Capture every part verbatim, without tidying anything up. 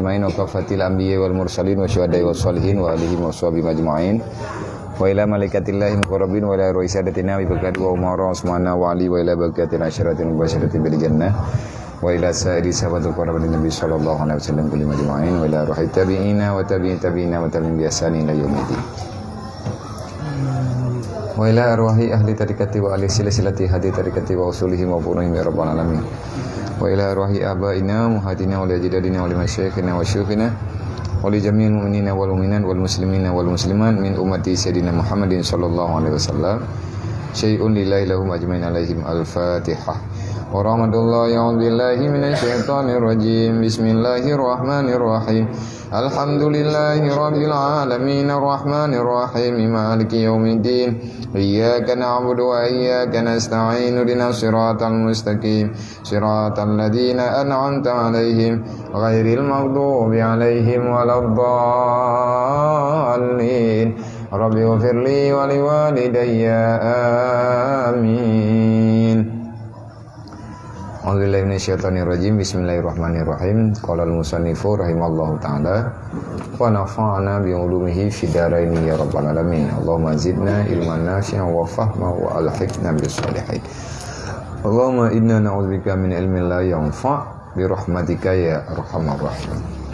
أجمعين وكافة الأنبياء والمرسلين والشهداء والصالحين وآلهم وصحبهم أجمعين وإلى ملائكة الله المقربين وإلى أرواح ساداتنا أبي بكر وعمر وعثمان وعلي وإلى بقية العشرة المبشرين بالجنة وإلى سائر الصحابة الكرام النبي صلى الله عليه وسلم كلهم أجمعين وإلى أرواح التابعين وتابعي التابعين وتابعين بإحسان إلى يوم الدين. وإلى أرواح أهل طريقته وأهل سلسلة هذه الطريقة وأصولهم وفروعهم يا رب العالمين. وإلى أرواح آبائنا وأمهاتنا وأجدادنا ولمشايخنا وشيوخنا ولجميع المؤمنين والمؤمنات والمسلمين والمسلمات من أمة سيدنا محمد صلى الله عليه وسلم. شيء لله لهم أجمعين عليهم الفاتحة. ورحمة الله. أعوذ بالله من الشيطان الرجيم. بسم الله الرحمن الرحيم. الحمد لله رب العالمين الرحمن الرحيم مالك يوم الدين. إياك نعبد وإياك نستعين. اهدنا الصراط المستقيم. صراط الذين أنعمت عليهم غير المغضوب عليهم ولا الضالين. رب اغفر لي ولوالدي. آمين. أعوذ بالله من الشيطان الرجيم. بسم الله الرحمن الرحيم. قال المصنف رحمه الله تعالى، ونفعنا بعلومه في الدارين يا رب العالمين. اللهم زدنا علما نافعا وفهما وألحقنا بالصالحين. اللهم إنا نعوذ بك من علم لا ينفع برحمتك يا أرحم الراحمين.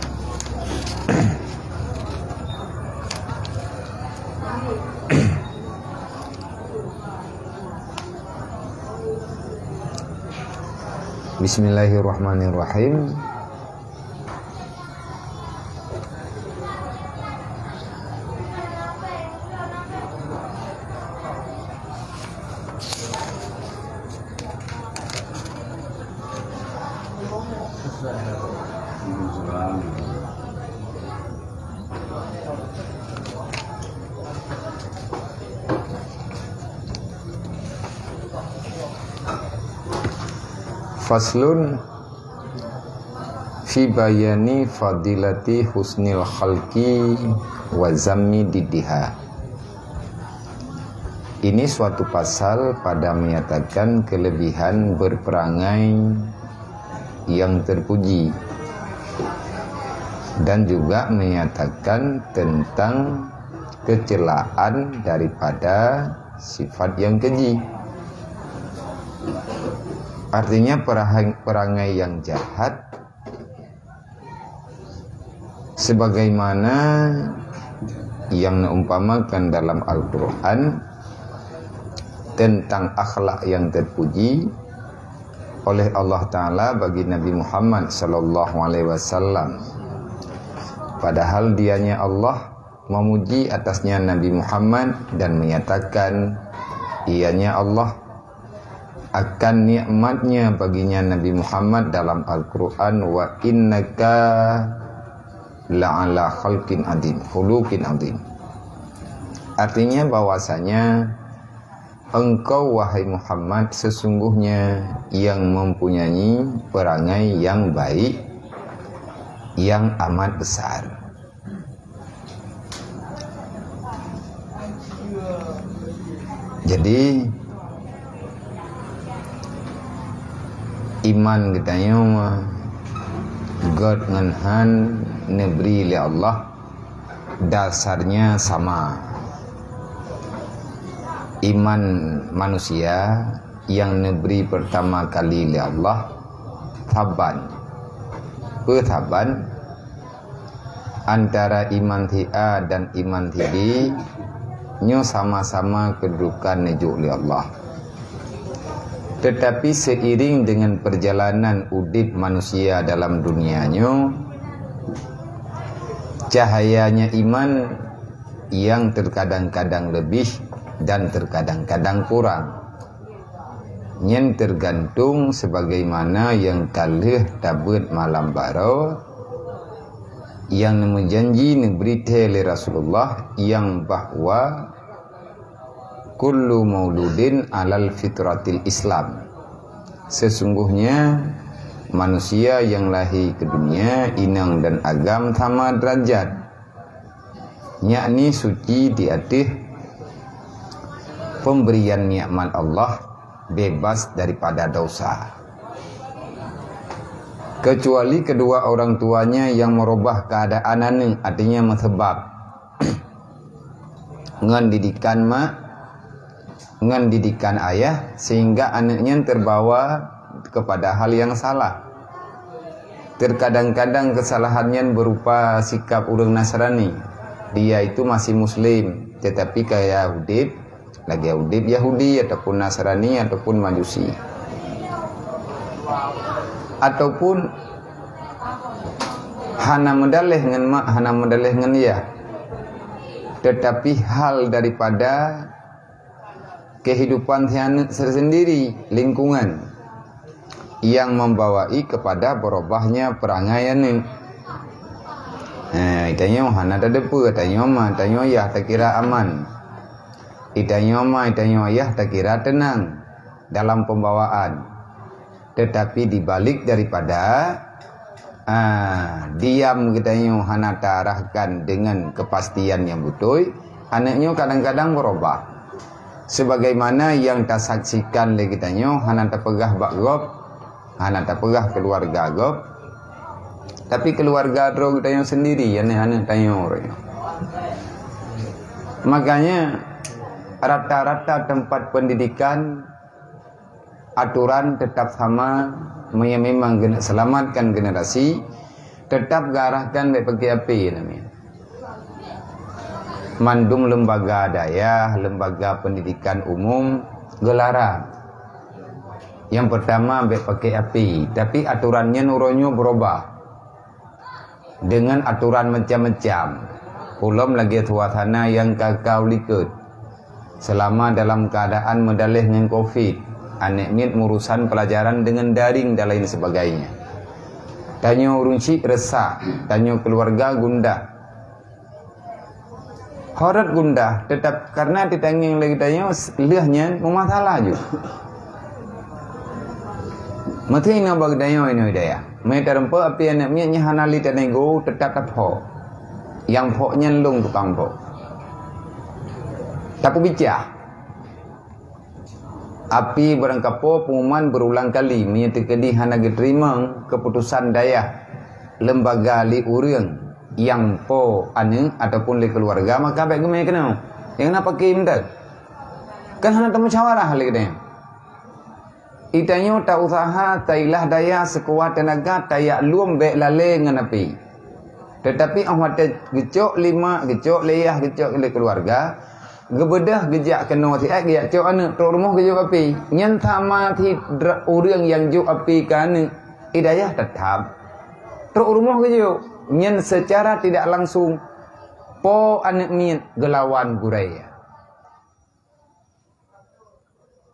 Bismillahirrahmanirrahim. Faslun fi bayani fadilati husnil khalqi wa zammi diddiha. Ini suatu pasal pada menyatakan kelebihan berperangai yang terpuji dan juga menyatakan tentang kecelaan daripada sifat yang keji. Artinya, perahang-, perangai yang jahat sebagaimana yang neumpamakan dalam Al-Quran tentang akhlak yang terpuji oleh Allah Ta'ala bagi Nabi Muhammad sallallahu alaihi wasallam. Padahal dianya Allah memuji atasnya Nabi Muhammad dan menyatakan, ianya Allah akan nikmatnya baginya Nabi Muhammad dalam Al-Quran, "Wa innaka la'ala khalqin adim, khuluqin adim." Artinya bahwasanya engkau, wahai Muhammad, sesungguhnya yang mempunyai perangai yang baik, yang amat besar. Jadi, iman geutanyoe göt ngon han neubri lé Allah dasarnya sama. Iman manusia nyang neubri peurtama kali lé Allah saban. Peue saban? Antara iman si A dan iman si B nyoe sama-sama keududukan neujok lé Allah. Teutapi seiring deungon peurjalanan udeb manusia dalam dunia nyoe, cahayanya iman nyang teukadang-kadang leubeh dan teukadang-kadang kurang. Nyan teugantung sebagaimana nyang ka lheueh tabeuet malam baroe, nyang neumeujanji neubri thee lé Rasulullah, nyang bahwa kullu mauludin alal fitratil Islam. Sesungguhnya manusia nyang lahé keu dunia, inong dan agam sama derajat, yakni suci di ateueh pemberian nikmat Allah, bebas daripada dosa. Kecuali kedua orang tuanya yang merubah keadaan aneuk, artinya meusabab ngon didikan mak, ngon didikan ayah, sehingga aneuk nyan terbawa kepada hal yang salah. Terkadang-kadang kesalahan nyan berupa sikap ureuëng Nasrani. Dia itu masih muslim, tetapi gaya udép lagée udép Yahudi ataupun Nasrani ataupun Majusi. Ataupun hana meudaleh ngon mak, hana meudaleh ngon yah. Tetapi hal daripada kehidupan si aneuk sendiri, lingkungan yang membawai kepada berubahnya perangai aneuk. Ha, itanyoe hana tadeupeu, tanyoe ma, tanyoe yah takira aman. Itanyoe ma, itanyoe yah takira tenang dalam pembawaan. Tetapi di balik daripada, ah, diam geutanyoe hana taarahkan dengan kepastian yang beutôi, aneuk nyoe kadang-kadang berubah. Sebagaimana yang tasaksikan lé geutanyoe hana tapeugah bak gob, hana tapeugah keluarga gob, tapi keluarga droe geutanyoe sendiri, aneuk-aneuk tanyoe. Makanya rata-rata tempat pendidikan aturan tetap sama, meunyoe memang geuneuk selamatkan generasi, tetap geuarahkan bèk pakai api namanya. Mandum lembaga dayah, lembaga pendidikan umum geularang. Yang pertama bèk pakai api, tapi aturan nyan uroe nyoe berubah. Dengan aturan macam-macam. Ulôn lagée suasana nyang ka-ka likot. Selama dalam keadaan meudaleh ngon covid, aneuk miet meurusan pelajaran dengan daring dan lain sebagainya. Tanyoe ureuëng chik resah, tanyoe keluarga gundah. Horot gundah, tetap karena teutangieng lagée tanyoe lheueh nyan meumasalah ju. Meuteumé inoe bak geutanyoe inoe dayah. Meunyoe tareumpok api aneuk miet nyan hana lé tanego, teutap taphok. Nyang phok nyan lôn tukang phok. Tapeubicah. Api barangkapo pengumuman berulang kali, meunyoe teukeudi hana geuteurimong keputusan dayah lembaga lé ureuëng nyang po aneuk ataupun lé keluarga, maka bék geumé keunoe. Nyang na paké mantong. Kan hana tamusyawarah lé geutanyoe. Itanyoe ta-usaha, tailah daya seukuat teunaga, tajak lom bék lalé ngon api. Teutapi óh watée geucok lé mak, geucok lé yah, geucok lé keuluwarga, geubeudôh geujak keunoe siat geujak cok aneuk trok rumoh geujok api. Nyan sama cit dra-, ureuëng nyang jok api keu aneuk, i dayah teutap trok rumoh geujok. Nyan seucara tidak langsung po aneuk miet geulawan gurée.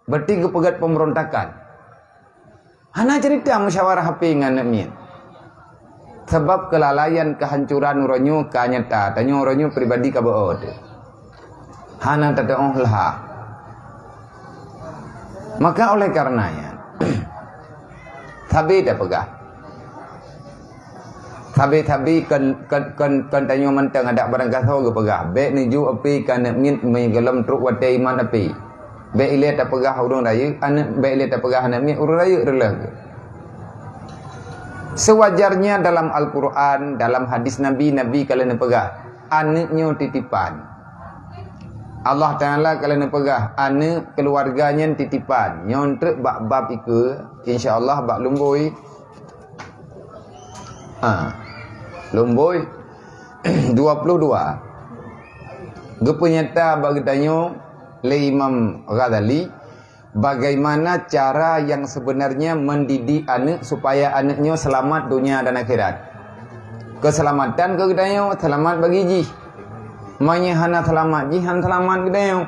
Berarti geupeugét pemberontakan. Hana cerita musyawarah api ngon aneuk miet. Sabab keulalaian keuhancuran uroe nyoe ka nyata, tanyoe uroe nyoe pribadi ka beuôt. Hana tateuôh lhah. Maka oleh karena nyan, sabe tapeugah. Sabe-sabe kon, kon, kon, kon tanyoe mantong adak barangkasoe geupeugah, bék neujok api keu aneuk miet meunyoe gohlom trok watée iman api. Bék ilée tapeugah ureuëng rayeuk, aneuk, bék ilée tapeugah aneuk miet ureuëng rayeuk reuloh geuh. Seuwajarnya dalam Al-Quran, dalam hadis Nabi, Nabi ka lheueh neupeugah, aneuk nyoe titipan. Allah Taala ka lheueh neupeugah, aneuk keuluwarga nyan titipan. Nyoe treuk bak bab ikeue, insya Allah bak lumbôi. Ha. Lumbôi dua puluh dua. Geupeunyata bak geutanyoe lé Imam Ghazali bagaimana cara yang sebenarnya mendidik aneuk supaya aneuk nyoe selamat dunia dan akhirat. Keselamatan keu geutanyoe, selamat bagi jih. Meunyoe hana selamat jih, han selamat geutanyoe.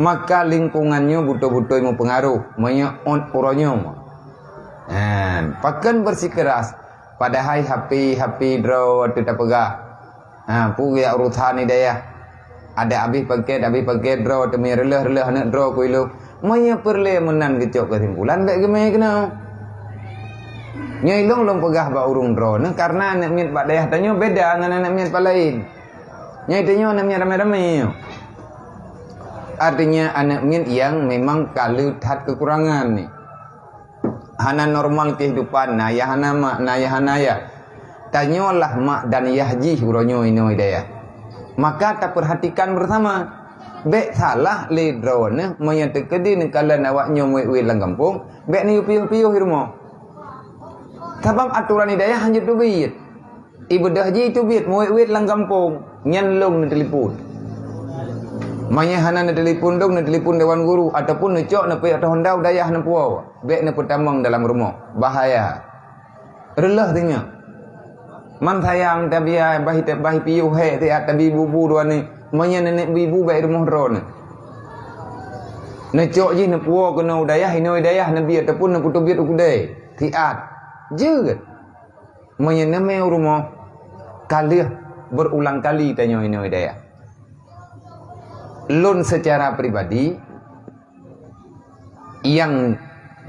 Maka lingkungan nyoe beutôi-beutôi meupeungaruh meunyoe ôt uroe nyoe. Nyan, pakon bersikeras, padahai HP, HP droe teuh tapeugah. Ha, peue geujak urusan di dayah. Adak abéh paket, abéh paket droe teumé reuloh-reuloh aneuk droe keu ilôh. Meunyoe peureulée meunan geucok keusimpulan, bék geumé keunoe. Nyoe ilông lôn peugah bak ureuëng droeneuh, karena aneuk miet bak dayah tanyoe beda ngon aneuk miet bak laén. Nyoe tanyoe aneuk miet ramé-ramé nyoe. Artinya aneuk miet nyang memang ka le that keukurangan ni. Hana normal kehidupan, na yah hana mak, na yah hana yah. Tanyoe lah mak dan yah jih uroe nyoe inoe dayah. Maka tapeurhatikan bersama. Bék salah lé droeneuh meunyoe teukeudi neukalon awak nyoe muet-muet lam gampông, bék neuyue piôh-piôh i rumoh. Sabab atoran i dayah hanjeuet teubiet. Ibeudôh jih teubiet muet-muet lam gampông, nyan lôn neutelepon. Meunyoe hana neutelepon lôn, neutelepon dewan guru ataupun neucok neupeuék toh ndau dayah neupuwoe, bék neupeutamong dalam rumoh. Bahaya. Reuloh teungoh. Man sayang tabiya bahi, bahi piôh hék siat tabi bubu droeneuh. Meunyoe nenek ibu bék rumoh droeneuh. Neucok jih neupuwoe keunoe u dayah, inoe dayah neubi ataupun neupeuteubiet u keudè. Siat. Jeuet. Meunyoe neumé u rumoh, ka lheueh berulang kali tanyoe inoe dayah. Lôn secara pribadi nyang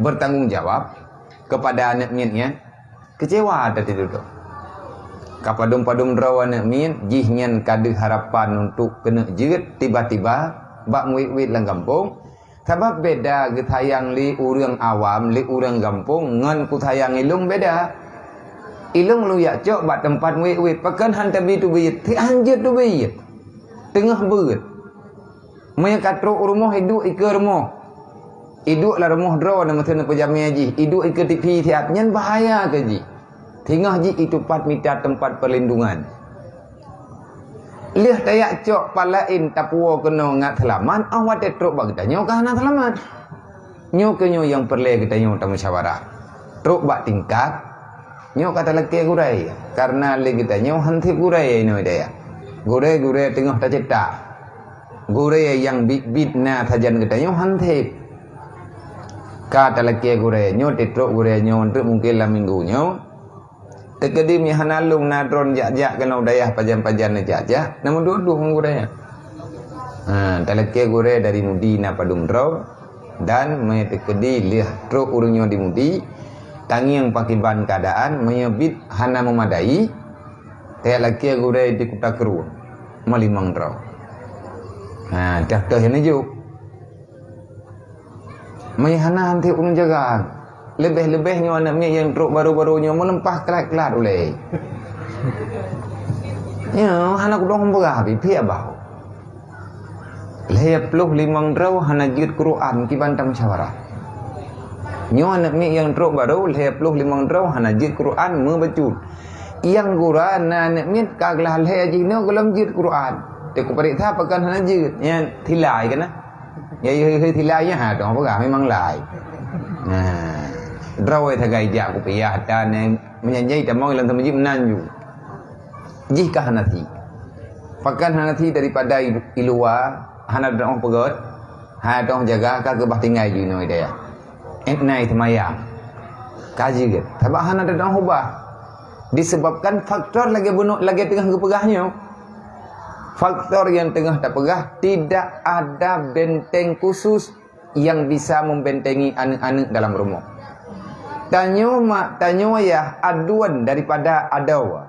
bertanggung jawab kepada aneuk miet nyan, keucewa that dudoe. Ka padum-padum droe aneuk miet, jih nyan ka deuh harapan untuk keuneuk jeuet, tiba-tiba bak muet-muet lam gampông, Sabab beda geusayang lé ureuëng awam, lé ureuëng gampông ngon peusayang ilông beda. Ilông lôn jak cok bak teumpat wét-wét, pakon han tabi teubiet, si hanjeuet teubiet. Teungoh beuet. Meunyoe ka trok u rumoh, iduek ikeue rumoh. Iduek lam rumoh droe na meuteun peujamé jih, iduek ikeue tipi siat, nyan bahaya keu jih. Singoh jih itupat mita teumpat perlindungan. Lheueh tajak cok pat laén tapuwoe keunoe ngat seulamat, óh watée trok bak geutanyoe ka hana seulamat. Nyoe keuh nyoe nyang peureulée geutanyoe tamusyawarah. Trok bak tingkat, nyoe ka talakée gurée, kareuna lé geutanyoe han sép gurée inoe dayah. Gurée-gurée teungoh tacetak. Gurée nyang biet-biet na sajan geutanyoe han sép. Ka talakée gurée, nyoe teutrok gurée nyoe, treuk mungken lam minggu nyoe. Teukeudi meuhana lôn na droen jak-jak keunoe dayah pajan-pajan neujak-jak, na meuduek-duek ngon gurée nyan. Ha, talakée gurée dari Mudi na padum droe, dan meunyoe teukeudi lheueh trok ureuëng nyoe di Mudi, tangieng pakriban keuadaan, meunyoe biet hana meumadai, tajak lakée gurée di Kuta Krueng, meulimong droe. Ha, toh-toh nyang neujok. Meunyoe hana, han sép ureuëng jaga. Leubeh-leubeh nyoe aneuk miet nyang trok barô-barô nyoe meuleumpah klat-klat ulée. Nyoe hana kudong peugah, pih piek bah. Lhée ploh limong droe hana jeuet Quran kiban tamusyawarah. Nyoe aneuk miet nyang trok barô, lhée ploh limong droe hana jeuet Quran meubacut. Nyang gura na aneuk miet ka glah lhée jih nyoe gohlom jeuet Quran. Teukupareksa pakon hana jeuet, nyan silai kana. Ya, ya, ya, sila ya, ha, dong peugah memang lai. Nah, droe sagai jak kupiah dan, eh, meunyanyi tamong lam teumajik meunan ju. Jih ka hana thi. Pakon hana thi daripada i, i luwa, hana dong peugöt, hana dong jaga, ka keubah tinggai ju inoe dayah. Ék nai seumayang. Ka jeuet. Sabab hana dong ubah. Disebabkan faktor lagée bunoe, lagée teungoh geupeugah nyoe. Faktor nyang teungoh tapeugah, tidak ada benteng khusus yang bisa membentengi aneuk-aneuk dalam rumoh. Tanyoe mak, tanyoe yah aduen daripada adoe.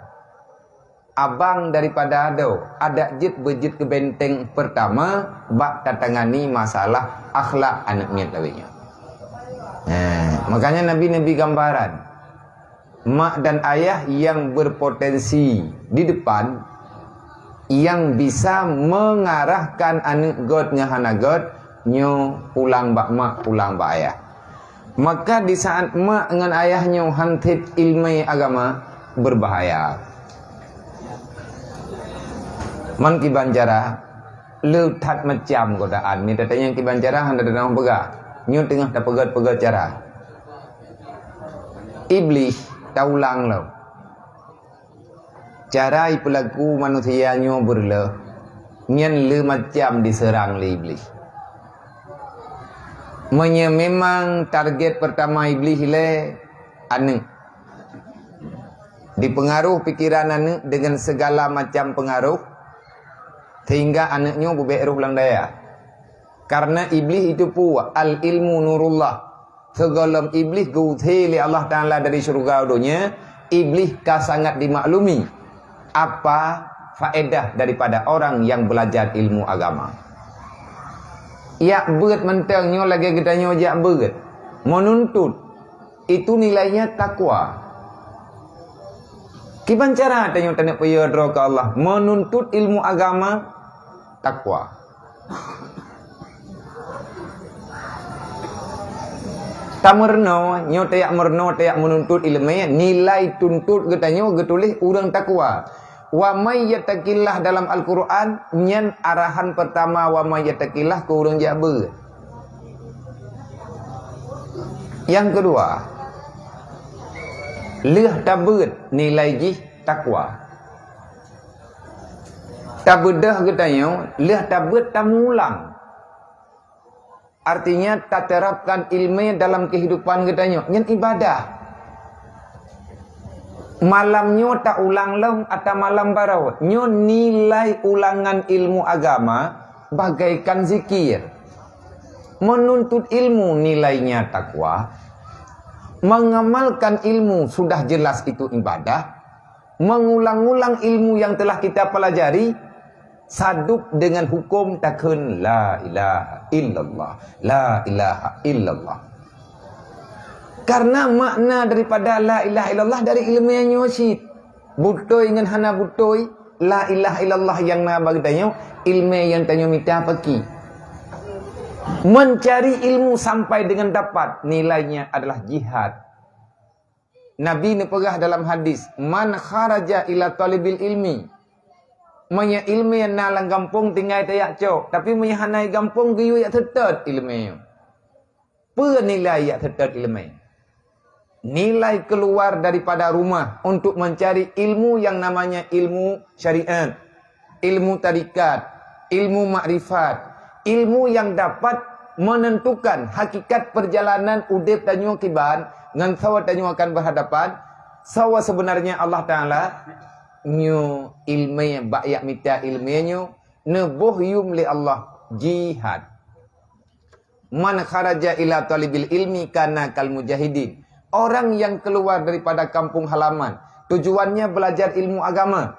Abang daripada adoe, adak jeuet beujeuet keu benteng peurtama bak tatangani masalah akhlak aneuk miet lawét nyoe. Nah, makanya Nabi neubri gambaran. Mak dan ayah yang berpotensi di depan, yang bisa mengarahkan aneuk göt ngon hana göt, nyoe pulang bak mak, pulang bak ayah. Maka di saat mak ngon ayah nyoe han sép ileumé agama, berbahaya. Man kiban cara, le that macam godaan. Mita tanyong kiban cara, hana teupeugah. Nyoe teungoh tapeugöt-peugöt cara. Iblih taulang lom. Cara ipeulaku manusia nyoe beureuloh, nyan le macam diseurang lé Iblih. Meunyoe memang target peurtama Iblih lé aneuk, dipeungaroh pikeran aneuk deungon sigala macam peungaroh, sehingga aneuk nyoe beubék roh lam dayah. Kareuna Iblih itu peue, al-ilmu nurullah. Sigohlom Iblih geuusé lé Allah Taala dari syeuruga u donya, Iblih ka sangat dimaklumi apa faedah daripada orang yang belajar ilmu agama. Jak beuet mantong nyoe lagée geutanyoe jak beuet, meununtut. Itu nilainya takwa. Kiban cara tanyoe taneuk peue droe keu Allah, menuntut ilmu agama, takwa. Tameurunoe, nyoe tajak meurunoe, tajak meununtut ileumèe, nilai tuntot geutanyoe geutuléh ureuëng takwa. Wa may yattaqillah dalam Al-Quran, nyan arahan pertama wa may yattaqillah keu ureuëng jak beuet. Nyang keudua, lheueh tabeuet nilai jih takwa. Tabeudôh geutanyoe, lheueh tabeuet tamulang. Artinya, taterapkan ilmu dalam kehidupan geutanyoe. Nyan ibadah. Malam nyoe taulang lom atau malam baroe. Nyoe nilai ulangan ilmu agama bagaikan zikir. Menuntut ilmu nilainya takwa. Mengamalkan ilmu sudah jelas itu ibadah. Mengulang-ulang ilmu yang telah kita pelajari, sadup dengan hukum takheun la ilaha illallah, la ilaha illallah. Karena makna daripada la ilaha illallah dari ileumèe nyoe cit. Beutôi ngon hana beutôi, la ilaha illallah nyang na bak geutanyoe, ileumèe nyang tanyoe mita paki. Mencari ilmu sampai dengan dapat, nilainya adalah jihad. Nabi neupeugah dalam hadis, "Man kharaja ila talibil ilmi." Meunyoe ileumèe na lam gampông tinggai tajak cok, tapi meunyoe hana i gampông geuyue jak seutôt ileumèe nyoe. Peue nilai jak seutôt ileumèe? Nilai keluar daripada rumah untuk mencari ilmu yang namanya ilmu syariat, ilmu tarikat, ilmu makrifat, ilmu yang dapat menentukan hakikat perjalanan udép tanyoe kiban ngon soe tanyoe akan berhadapan, soe sebenarnya Allah Taala. Nyoe ileumèe, bak jak mita ileumèe nyoe neuboh yum lé Allah, jihad. "Man kharaja ila talibil ilmi kana kal mujahidin." Orang yang keluar daripada kampung halaman, tujuannya belajar ilmu agama,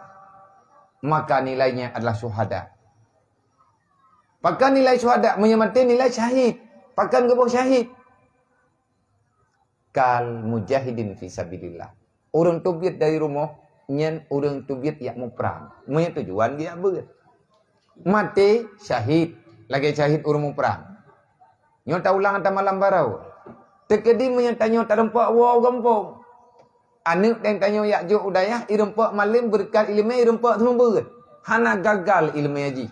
maka nilainya adalah syuhada. Pakon nilai syuhada? Meunyoe maté nilai syahid. Pakon geuboh syahid? Kal mujahidin fi sabilillah. Ureuëng teubiet dari rumoh, nyan ureuëng teubiet jak muprang. Meunyoe tujuan geujak beuet. Maté syahid, lagée syahid ureuëng muprang. Nyoe taulang ata malam baroe. Teukeudi meunyoe tanyoe tareumpok woe u gampông. Aneuëk dan tanyoe jak jok u dayah, ireumpok malem beureukat ileumèe, ireumpok seumeubeuet. Hana gagal ileumèe jih.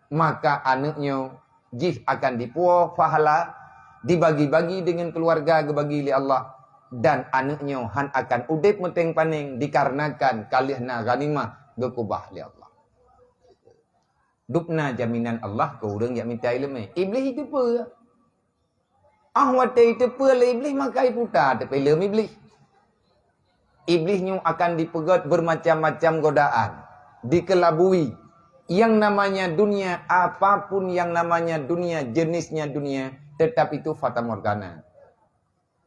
Maka aneuëk nyoe jih akan dipuwoe pahala, dibagi-bagi deungon keuluwarga geubagi lé Allah, dan aneuëk nyoe han akan udeb meuténg panéng dikarenakan ka lheueh na ghanimah geukeubah lé Allah. Dubna jaminan Allah keu ureuëng jak mita ileumèe. Iblih jiteupeue. Ah watée jiteupeue lé Iblih maka jiputa teupeu lom Iblih. Iblih nyoe akan dipeugét bermacam-macam godaan, dikelabui. Yang namanya dunia, apapun yang namanya dunia, jenisnya dunia, tetap itu fatamorgana.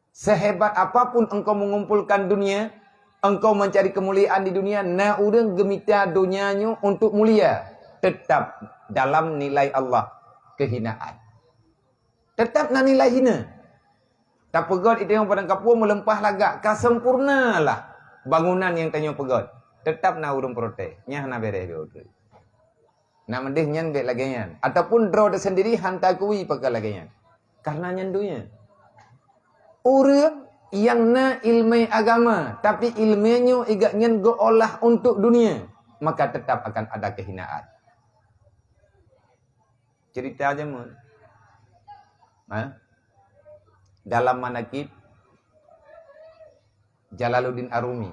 Sehebat apapun engkau mengumpulkan dunia, engkau mencari kemuliaan di dunia, na ureuëng geumita donya nyoe untuk mulia, tetap dalam nilai Allah kehinaan. Tetap na nilai hina. Tapeugét itong padang kapua meuleumpah lagak, ka sempurnalah bangunan nyang tanyoe peugét. Tetap na ureuëng protes, nyan hana beres lé ureuëng. Nak meudeh nyan bék lagée nyan. Ataupun droe teusendiri han takui pakon lagée nyan. Karena nyan donya. Ureuëng nyang na ileumèe agama, tapi ileumèe nyoe igat nyan geuolah untuk dunia, maka tetap akan ada kehinaan. Cerita jameun. Ha? Dalam manakib Jalaluddin Arumi.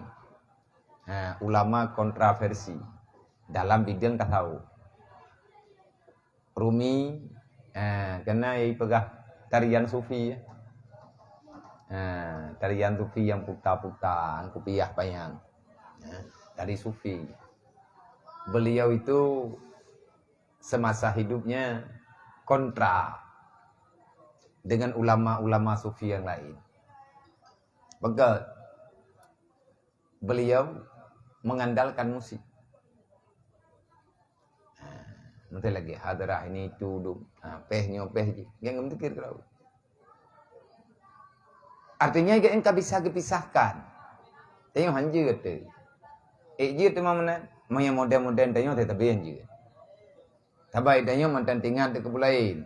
Ha, ulama kontroversi dalam bidang tasawuf. Rumi, ha, kena ipeugah tarian sufi, ya. Ha, tarian sufi yang puta-puta, kupiah payang. Ha, tari sufi. Beliau itu semasa hidupnya kontra dengan ulama-ulama sufi yang lain. Begitu, beliau mengandalkan musik. Ha, nanti lagi hadrah ini itu dum. Ha, peh nyoe peh ji. Jangan berpikir kalau. Artinya, geuh ka bisa geupisahkan. Tanyoe han jeuet teuh. Ék jeuet teuma meunan, meunyoe modern-modern tanyoe teuh tabi han jeuet. Sabai tanyoe mantan tingat teuh keu peue laén.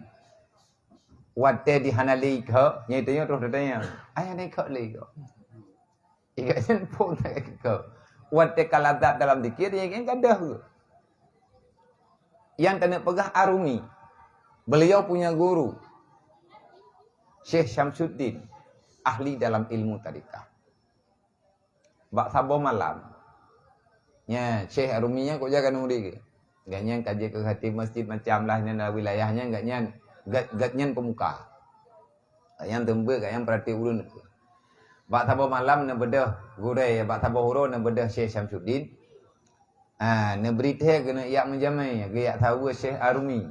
Watée di hana lé ikheuk, nyan tanyoe troh tatanyong, "Ai hana ikheuk lé ikheuk?" Ikheuk nyan phon ikheuk. Watée ka lazat dalam zikir, nyan ka deuh. Nyang taneuk peugah Arumi. Beliau punya guru, Syekh Syamsuddin, ahli dalam ilmu tarikat. Bak saboh malam, nya Syekh Arumi nyan kok jaga nuri ke? Gobnyan ka jeuet keu khatib masjid macam lah, nyan wilayah nyan, gobnyan, gobnyan pemuka. Gobnyan teumbek, gobnyan peurati ureuëng. Bak saboh malam neubeudôh gurée, bak saboh uroe neubeudôh Syekh Syamsuddin. Ha, neubri thée keuneuk jak meujamé, geujak saweue Syekh Arumi.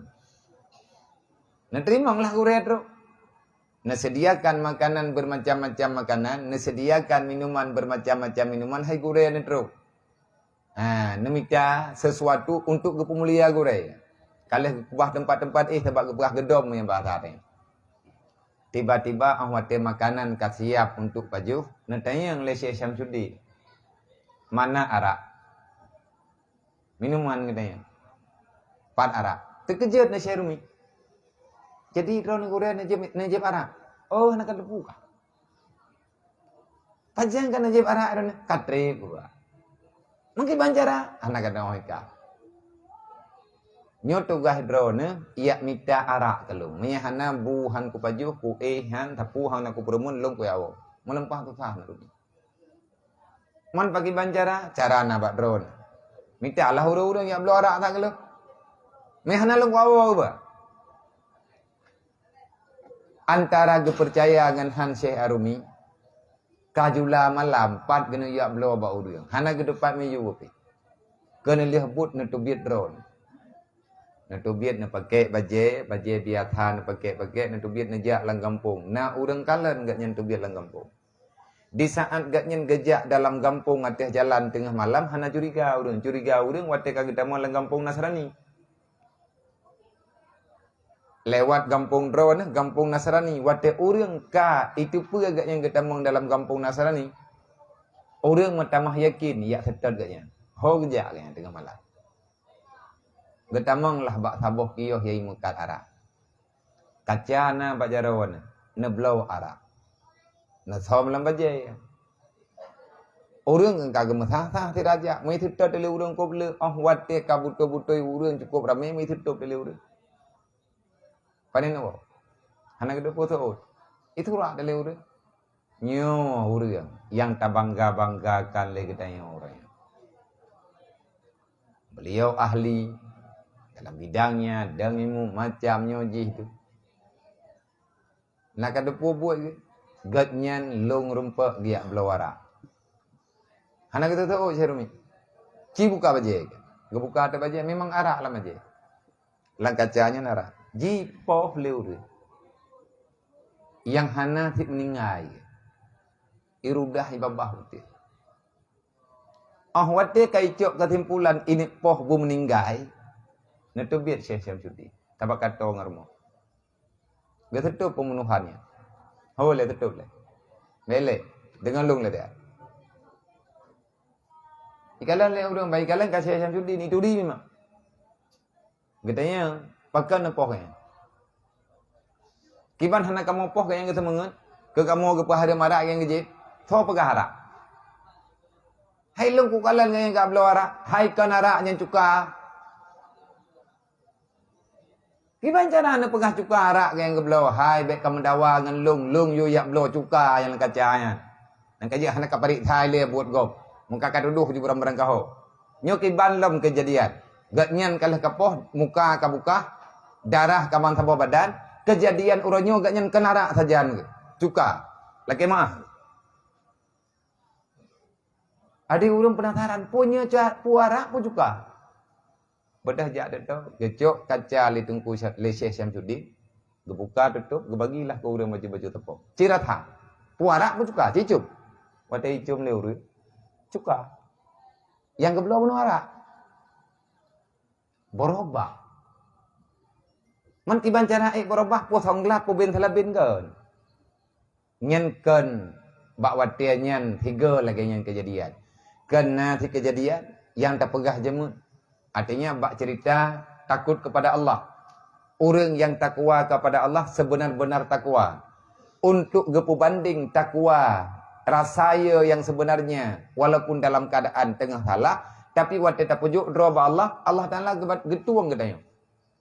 Neuteurimong lah gurée trok. Neusediakan makanan bermacam-macam makanan, neusediakan minuman bermacam-macam minuman, hai gurée neutrok. Ha, neumita sesuatu untuk geupeumulia gurée. Ka lheueh geukeubah teumpat-teumpat éh, sabab geupeugah geudom nyang bahasa teuh. Tiba-tiba, óh watée makanan ka siap untuk pajoh, neutanyong lé Syekh Syamsuddin, "Mana arak?" Minuman geutanyong. "Pat arak?" Teukeujot na Syekh Rumi. "Jadi droeneuh gurée neujieb, neujieb arak?" "Oh, hana kateupeue kah?" "Pajan ka neujieb arak droeneuh?" "Ka treb," geuba. "Meukiban cara?" "Hana kateupeue kah." "Nyoe tugaih droeneuh, jak mita arak keu lôn. Meunyoe hana bu han kupajoh, kuéh han, sapeue hana kupeureumeun, lôn kujak woe. Meuleumpah susah na rugi." "Man pakiban cara?" "Cara na bak droeneuh. Mita lah ureuëng-ureuëng jak bloe arak that keu lôn. Meuhana lôn kuwoe ba." Antara geupeucaya ngon han Syekh Arumi, ka jula malam pat geuneuk jak bloe bak ureuëng. Hana geuteupat miyueb pih. Keuneuk lheueh buet neuteubiet droeneuh. Neuteubiet, neupakèk bajée, bajée biasa neupakèk-pakèk, neuteubiet neujak lam gampông. Na ureuëng kalon gobnyan teubiet lam gampông. Di saat gobnyan geujak dalam gampông ateueh jalan teungoh malam, hana curiga ureuëng. Curiga ureuëng watée ka geutamong lam gampông Nasrani. Lewat gampông droeneuh, gampông Nasrani, watée ureuëng ka iteupeue gobnyan geutamong dalam gampông Nasrani, ureuëng meutamah yakin jak seutôt gobnyan. Ho geujak gobnyan teungoh malam. Geutamong lah bak saboh kios nyang meukat arak. Kaca na bak jaroe neuh, neubloe arak. Neusöm lam bajée. Ureuëng ka geumeusaha-saha sira jak, meuseutôt lé ureuëng kôb le, óh watée ka beutôi-beutôi ureuëng cukôp ramé, meuseutôt lé ureuëng. Pane neuwoe? Hana geuteupeue seuôt. Itulah lé ureuëng. Nyoe ureuëng nyang tabangga-banggakan lé geutanyoe uroe nyoe. Beliau ahli dalam bidangnya, dan ilmu macam nyoe jih tu. Na kateupeue buet geuh? Gobnyan lôn rumpok geujak bloe arak. Hana geuteupeue seuôt Syekh Rumi. Ci buka bajée. Geubuka ateueh bajée, memang arak lam bajée. Lam kaca nyan arak. Jipoh lé ureuëng. Nyang hana cit meuninggai. Irudah ibabah beutôi. Óh watée ka icok keusimpulan ineuk poh beumeuninggai, neuteubiet Syekh Syamsuddin. Tabakato ngon rumoh. Geuseutôt peumunohan nyan. Ho lé seutôt lé. Bèk lé. Deungon lôn lé dia. Ikalon lé ureuëng, bah ikalon ka Syekh Syamsuddin, ituri memang. Geutanyong, "Pakon neupoh nyan?" "Kiban hana kamoe poh keu nyang geuseumeungeut, keu kamoe geupeuhareuem arak nyang geujieb? Soe peugah arak?" "Hai lôn kukalon nyang ka bloe arak, hai kon arak nyang cuka." "Kiban cara neupeugah cuka arak nyang geubloe? Hai bèk kameudawa ngon lôn, lôn yue jak bloe cuka nyang lam kaca nyan. Nyang ka jeuet hana kapareksa lé buet gob, meuka katudoh ju barang-barang kaho. Nyoe kiban lom keujadian. Gobnyan ka lheueh kapoh, muka kabukah, darah ka ban saboh badan, keujadian uroe nyoe gobnyan kon arak sajan geuh, cuka. Lakèe meu'ah." Adak ureuëng peunasaran, peue nyoe ca-, peue arak peue cuka? Beudôh jak teutô, geucok kaca lé Teungku Sya-, lé Syekh Syamsuddin, geubuka tutôp, geubagilah keu ureuëng bacut-bacut teupông. Ci rasa, peue arak peue cuka, ci cum. Watèe icum lé ureuëng, cuka. Nyang geubloe bunoe arak. Beurubah. Man kiban cara ék beurubah, peue songglap, peue ben salabin kon. Nyan kon bak watée nyan sigoe lagée nyan keujadian. Kon na si keujadian nyang tapeugah jeumeun. Artinya bak cerita takut kepada Allah. Ureuëng nyang takwa kepada Allah sebenar-benar takwa. Untuk geupeubandeng takwa rasa ye nyang sebenarnya, walaupun dalam keadaan teungoh salah, tapi watée tapeujok droe bak Allah, Allah Taala geubat-, geutueng geutanyoe.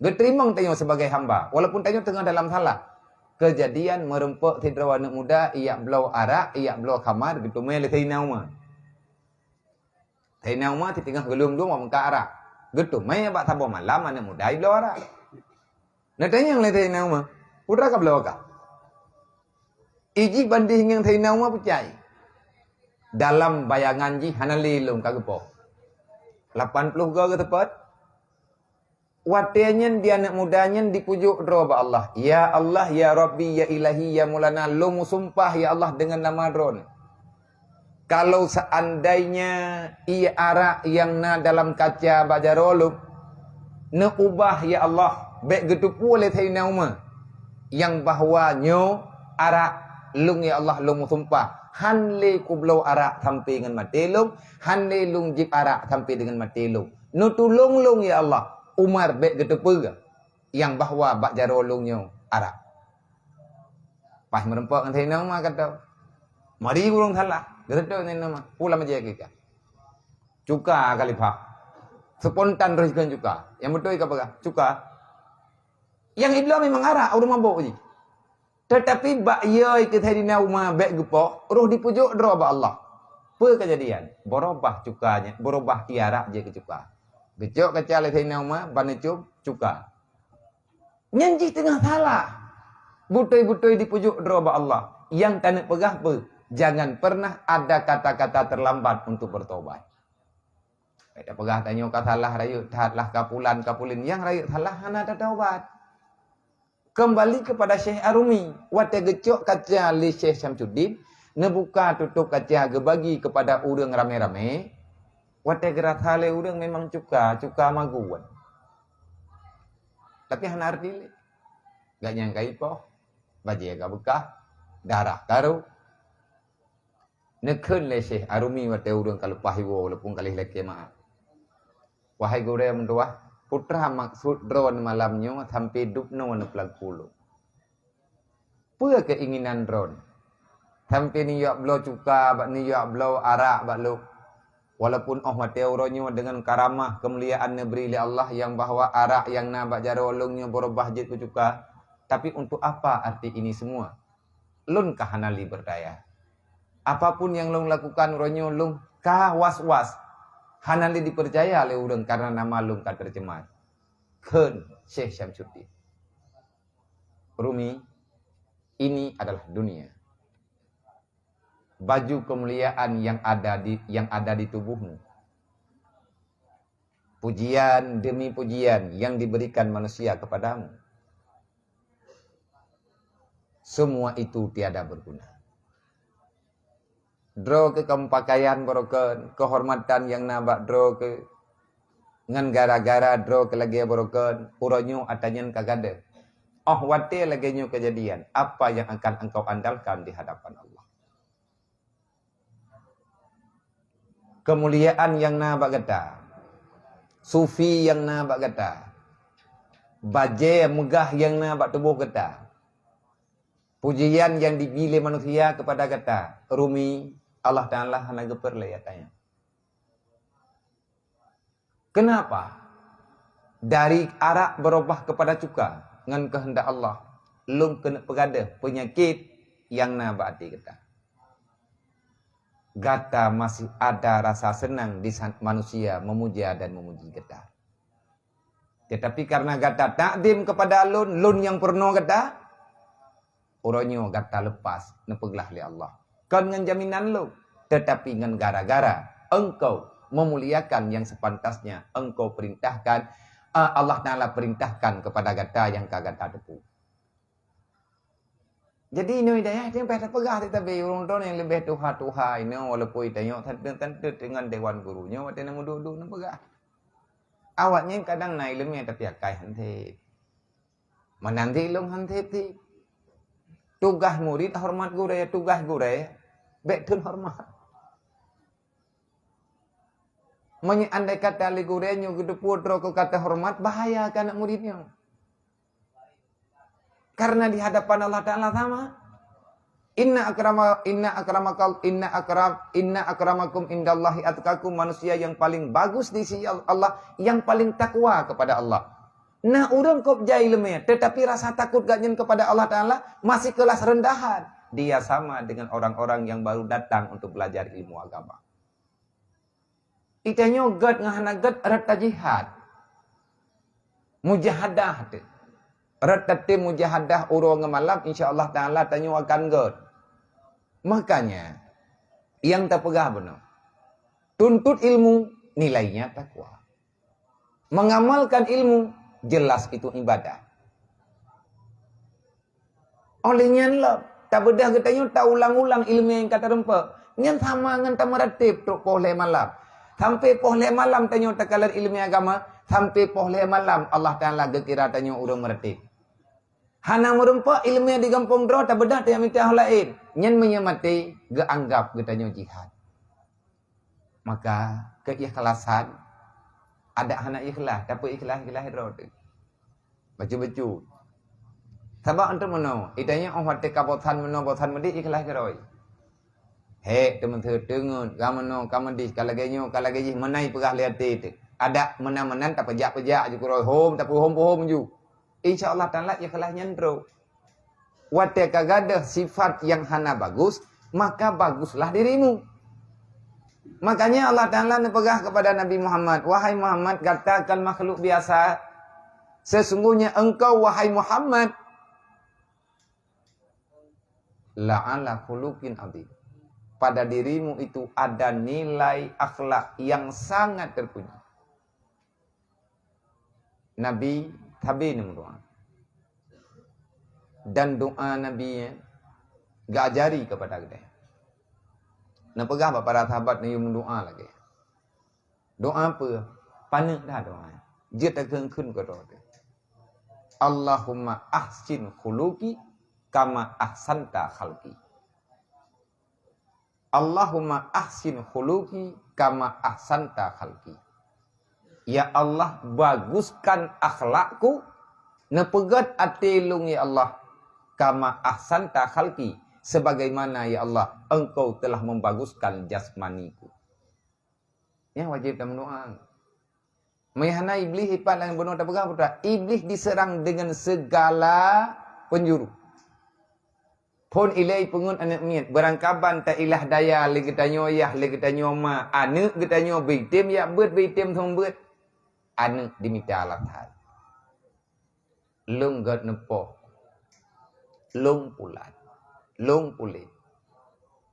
Geuteurimong tanyoe sebagai hamba, walaupun tanyoe teungoh dalam salah. Keujadian meurumpok sidroe aneuëk muda, ijak bloe arak, ijak bloe khamar, geuteumé lé Saidina Umar. Saidina Umar siteungoh geulom-lom bak meukat arak. Geuteumé bak saboh malam aneuëk muda jibloe arak. Neutanyong lé Saidina Umar, "Peue teuma kabloe kah?" Iji bandeh ngon Saidina Umar peucai. Dalam bayangan jih hana lé lom ka geupoh. Lapan ploh goe geuseupôt. Watée nyan di aneuëk muda nyan dipeujok droe bak Allah. "Ya Allah, ya Rabbi, ya Ilahi, ya Maulana, lôn meusumpah, ya Allah, deungon nama Droeneuh. Kalau seandainya ié arak nyang na dalam kaca bak jaroe lôn neuubah, ya Allah, bék geuteupeue lé Saidina Umar, nyang bahwa nyoe arak lôn, ya Allah, lôn meusumpah, hán lé kubloe arak sampai ngon maté lôn, hán lé lôn jieb arak sampai deungon maté lôn. Neutulông lôn, ya Allah, Umar bék geuteupeue nyang bahwa bak jaroe lôn nyoe arak." Paih meurumpok ngon Saidina Umar, ka tho. Mari ureuëng salah. Geuteupeue Saidina Umar, "Peue lam bajée keu kah?" "Cuka, Khalifah." Spontan roh jikheun cuka. Nyang beutôi ka peugah, "Cuka." Nyang ibloe memang arak, ureuëng mabök jih. Teutapi bak yö keu Saidina Umar bék geupoh, roh dipeujok droe bak Allah. Peue keujadian? Beurubah cuka nyan, beurubah ié arak jeuet keu cuka. Geucok kaca lé Saidina Umar, ban neucom cuka. Nyan jih teungoh salah. Beutôi-beutôi dipeujok droe bak Allah. Nyang keuneuk peugah peue? Jangan pernah ada kata-kata terlambat untuk bertobat. Bék tapeugah tanyoe ka salah rayeuk that lah ka pulan ka pulin. Nyang rayeuk salah hana tataubat. Keumbali keupada Syekh Ar-Rumi. Watée geucok kaca lé Syekh Syamsuddin, neubuka tutôb kaca geubagi keupada ureuëng ramé-ramé. Watée geurasa lé ureuëng memang cuka, cuka magun. Tapi hana arti lé. Gobnyan ka ipoh, bajée ka beukah, darah ka rhot. Neukheun lé Syekh Ar-Rumi watée ureuëng ka leupah iwoe walaupun ka lheueh lakée meu'ah, "Wahai gurée meutuwah, peue teuma maksud droeneuh malam nyoe sampai dubnoe neupeulang kulông? Peue keuinginan droeneuh? Sampai neujak bloe cuka bak, neujak bloe arak bak lôn. Walaupun óh watée uroe nyoe deungon karamah keumuliaan neubri lé Allah nyang bahwa arak nyang na bak jaroe lôn nyoe beurubah jeuet keu cuka, tapi untuk apa arti ini semua? Lôn ka hana lé berdaya. Apapun nyang lôn lakukan uroe nyoe lôn ka was-was, hana lé dipeucaya lé ureuëng karena nama lôn ka teucemar," kheun Syekh Syamsuddin. Rumi, ini adalah dunia. Baju kemuliaan yang ada di, yang ada di tubuhmu. Pujian demi pujian yang diberikan manusia kepadamu. Semua itu tiada berguna. Droe keuh kameupakaian barokon, keuhormatan nyang na bak droe keuh, ngon gara-gara droe keuh lagée barokon, uroe nyoe atra nyan ka gadôh. Óh watée lagée nyoe keujadian, apa yang akan engkau andalkan di hadapan Allah? Keumuliaan nyang na bak gata, sufi nyang na bak gata, bajée meugah nyang na bak tuboh gata, pujian nyang dibi lé manusia keupada gata, Rumi, Allah Taala hana geupeureulée atra nyan. Kenapa? Dari arak beurubah keupada cuka ngon keuheundak Allah, lôn keuneuk peugadôh peunyakét nyang na bak até gata. Gata masih ada rasa senang di saat manusia memuja dan memuji gata. Tetapi karena gata takzim kepada lôn, lôn nyang peurunoe gata, uroe nyoe gata lepas neupeuglah lé Allah. Kon ngon jaminan lôn, tetapi ngon gara-gara engkau memuliakan yang sepantasnya engkau perintahkan, eh, Allah Taala perintahkan kepada gata nyang ka gata teupeu. Jadi inoe hidayah nyan payah tapeugah teutabé ureuëng droe nyang leubeh tuha-tuha inoe walaupun tanyoe teunteuet-teunteuet deungon dewan guru nyoe watée na meuduek-duek neupeugah. Awaknyan kadang na iéleumé tapi akai han sép. Meunan di lôn han sép-sép. Tugaih murit hormat gurée, tugaih gurée bék theun hormat. Meunyoe andai kata lé gurée nyoe geuteupeue droe keu ka teuhoreumat, bahaya keu aneuk murit nyoe. Karena di hadapan Allah Taala sama. Inna akrama, inna akramakal, inna akram, inna akramakum indallahi atqakum, manusia yang paling bagus di sisi Allah, yang paling takwa kepada Allah. Nah, ureuëng kop jai ileumé, tetapi rasa takut gobnyan kepada Allah Taala masih kelas rendahan. Dia sama dengan orang-orang yang baru datang untuk belajar ilmu agama. Geutanyoe gét ngon hana gét rot tajihad. Mujahadah teuh. Rot tatem mujahadah uroe ngon malam, insya Allah Taala tanyoe akan gét. Makanya, nyang tapeugah bunoe, tuntut ilmu, nilainya takwa. Mengamalkan ilmu, jelas itu ibadah. Óh lheueh nyan lom, tabeudôh geutanyoe taulang-ulang ileumé nyang ka tareumpok. Nyan sama ngon tameuratéb trok poh lhée malam. Sampai poh lhée malam tanyoe takalon ileumé agama, sampai poh lhée malam Allah Taala geukira tanyoe ureuëng meuratéb. Hana meureumpok ileumé di gampông droe, tabeudôh tajak mita ho laén. Nyan meunyoe maté, geuanggab geutanyoe jihad. Maka, keuikhlasan, adak hana ikhlas, tapi ikhlas-ikhlas droe teuh. Bacut-bacut. Sabab untuk meunoe, geutanyoe óh watée ka bosan meunoe, bosan meudeh, ikhlas keudroe. Hék, teumeuteue teungeut, ka meunoe, ka meudeh, ka lagée nyoe, ka lagée jih, meunan peugah lé até teuh. Adak meunan-meunan tapeujak-peujak ju keudroe, hom, tapeuhom-peuhom ju. Insya Allah Taala ikhlas nyan trok. Watée ka gadôh sifat nyang hana bagus, maka baguslah dirimu. Makanya Allah Taala neupeugah kepada Nabi Muhammad, "Wahai Muhammad, gata kon makhluk biasa. Sesungguhnya engkau, wahai Muhammad, la'ala khuluqin adzim. Pada dirimu itu ada nilai akhlak yang sangat terpuji." Nabi sabe neumeudoá. Dan doá Nabi geuajari keupada geutanyoe. Neupeugah bak para sahabat neuyue meudoá lagée. Doá peue? Paneuk dah doá. Jeuet takheun-kheun keu droe teuh. "Allahumma ahsin khuluqi kama ahsanta khalqi." "Allahumma ahsin khuluqi kama ahsanta khalqi." Ya Allah, baguskan akhlakku, neupeugét até lôn, ya Allah, kama ahsanta khalqi, sebagaimana, ya Allah, Engkau telah membaguskan jasmaniku. Nyan wajéb tameudoá. Meuhana Iblih ipat lam bunoe tapeugah putra, Iblih diserang dengan segala penjuru. Phon ilée peungeut aneuëk miet, beurangkaban ta ilah daya lé geutanyoe yah, lé geutanyoe ma, aneuëk geutanyoe beuitem yak beuet, beuitem thon beuet. Aneuëk dimita alasan. Lôn gét neupoh. Lôn pulan. Lôn pulen.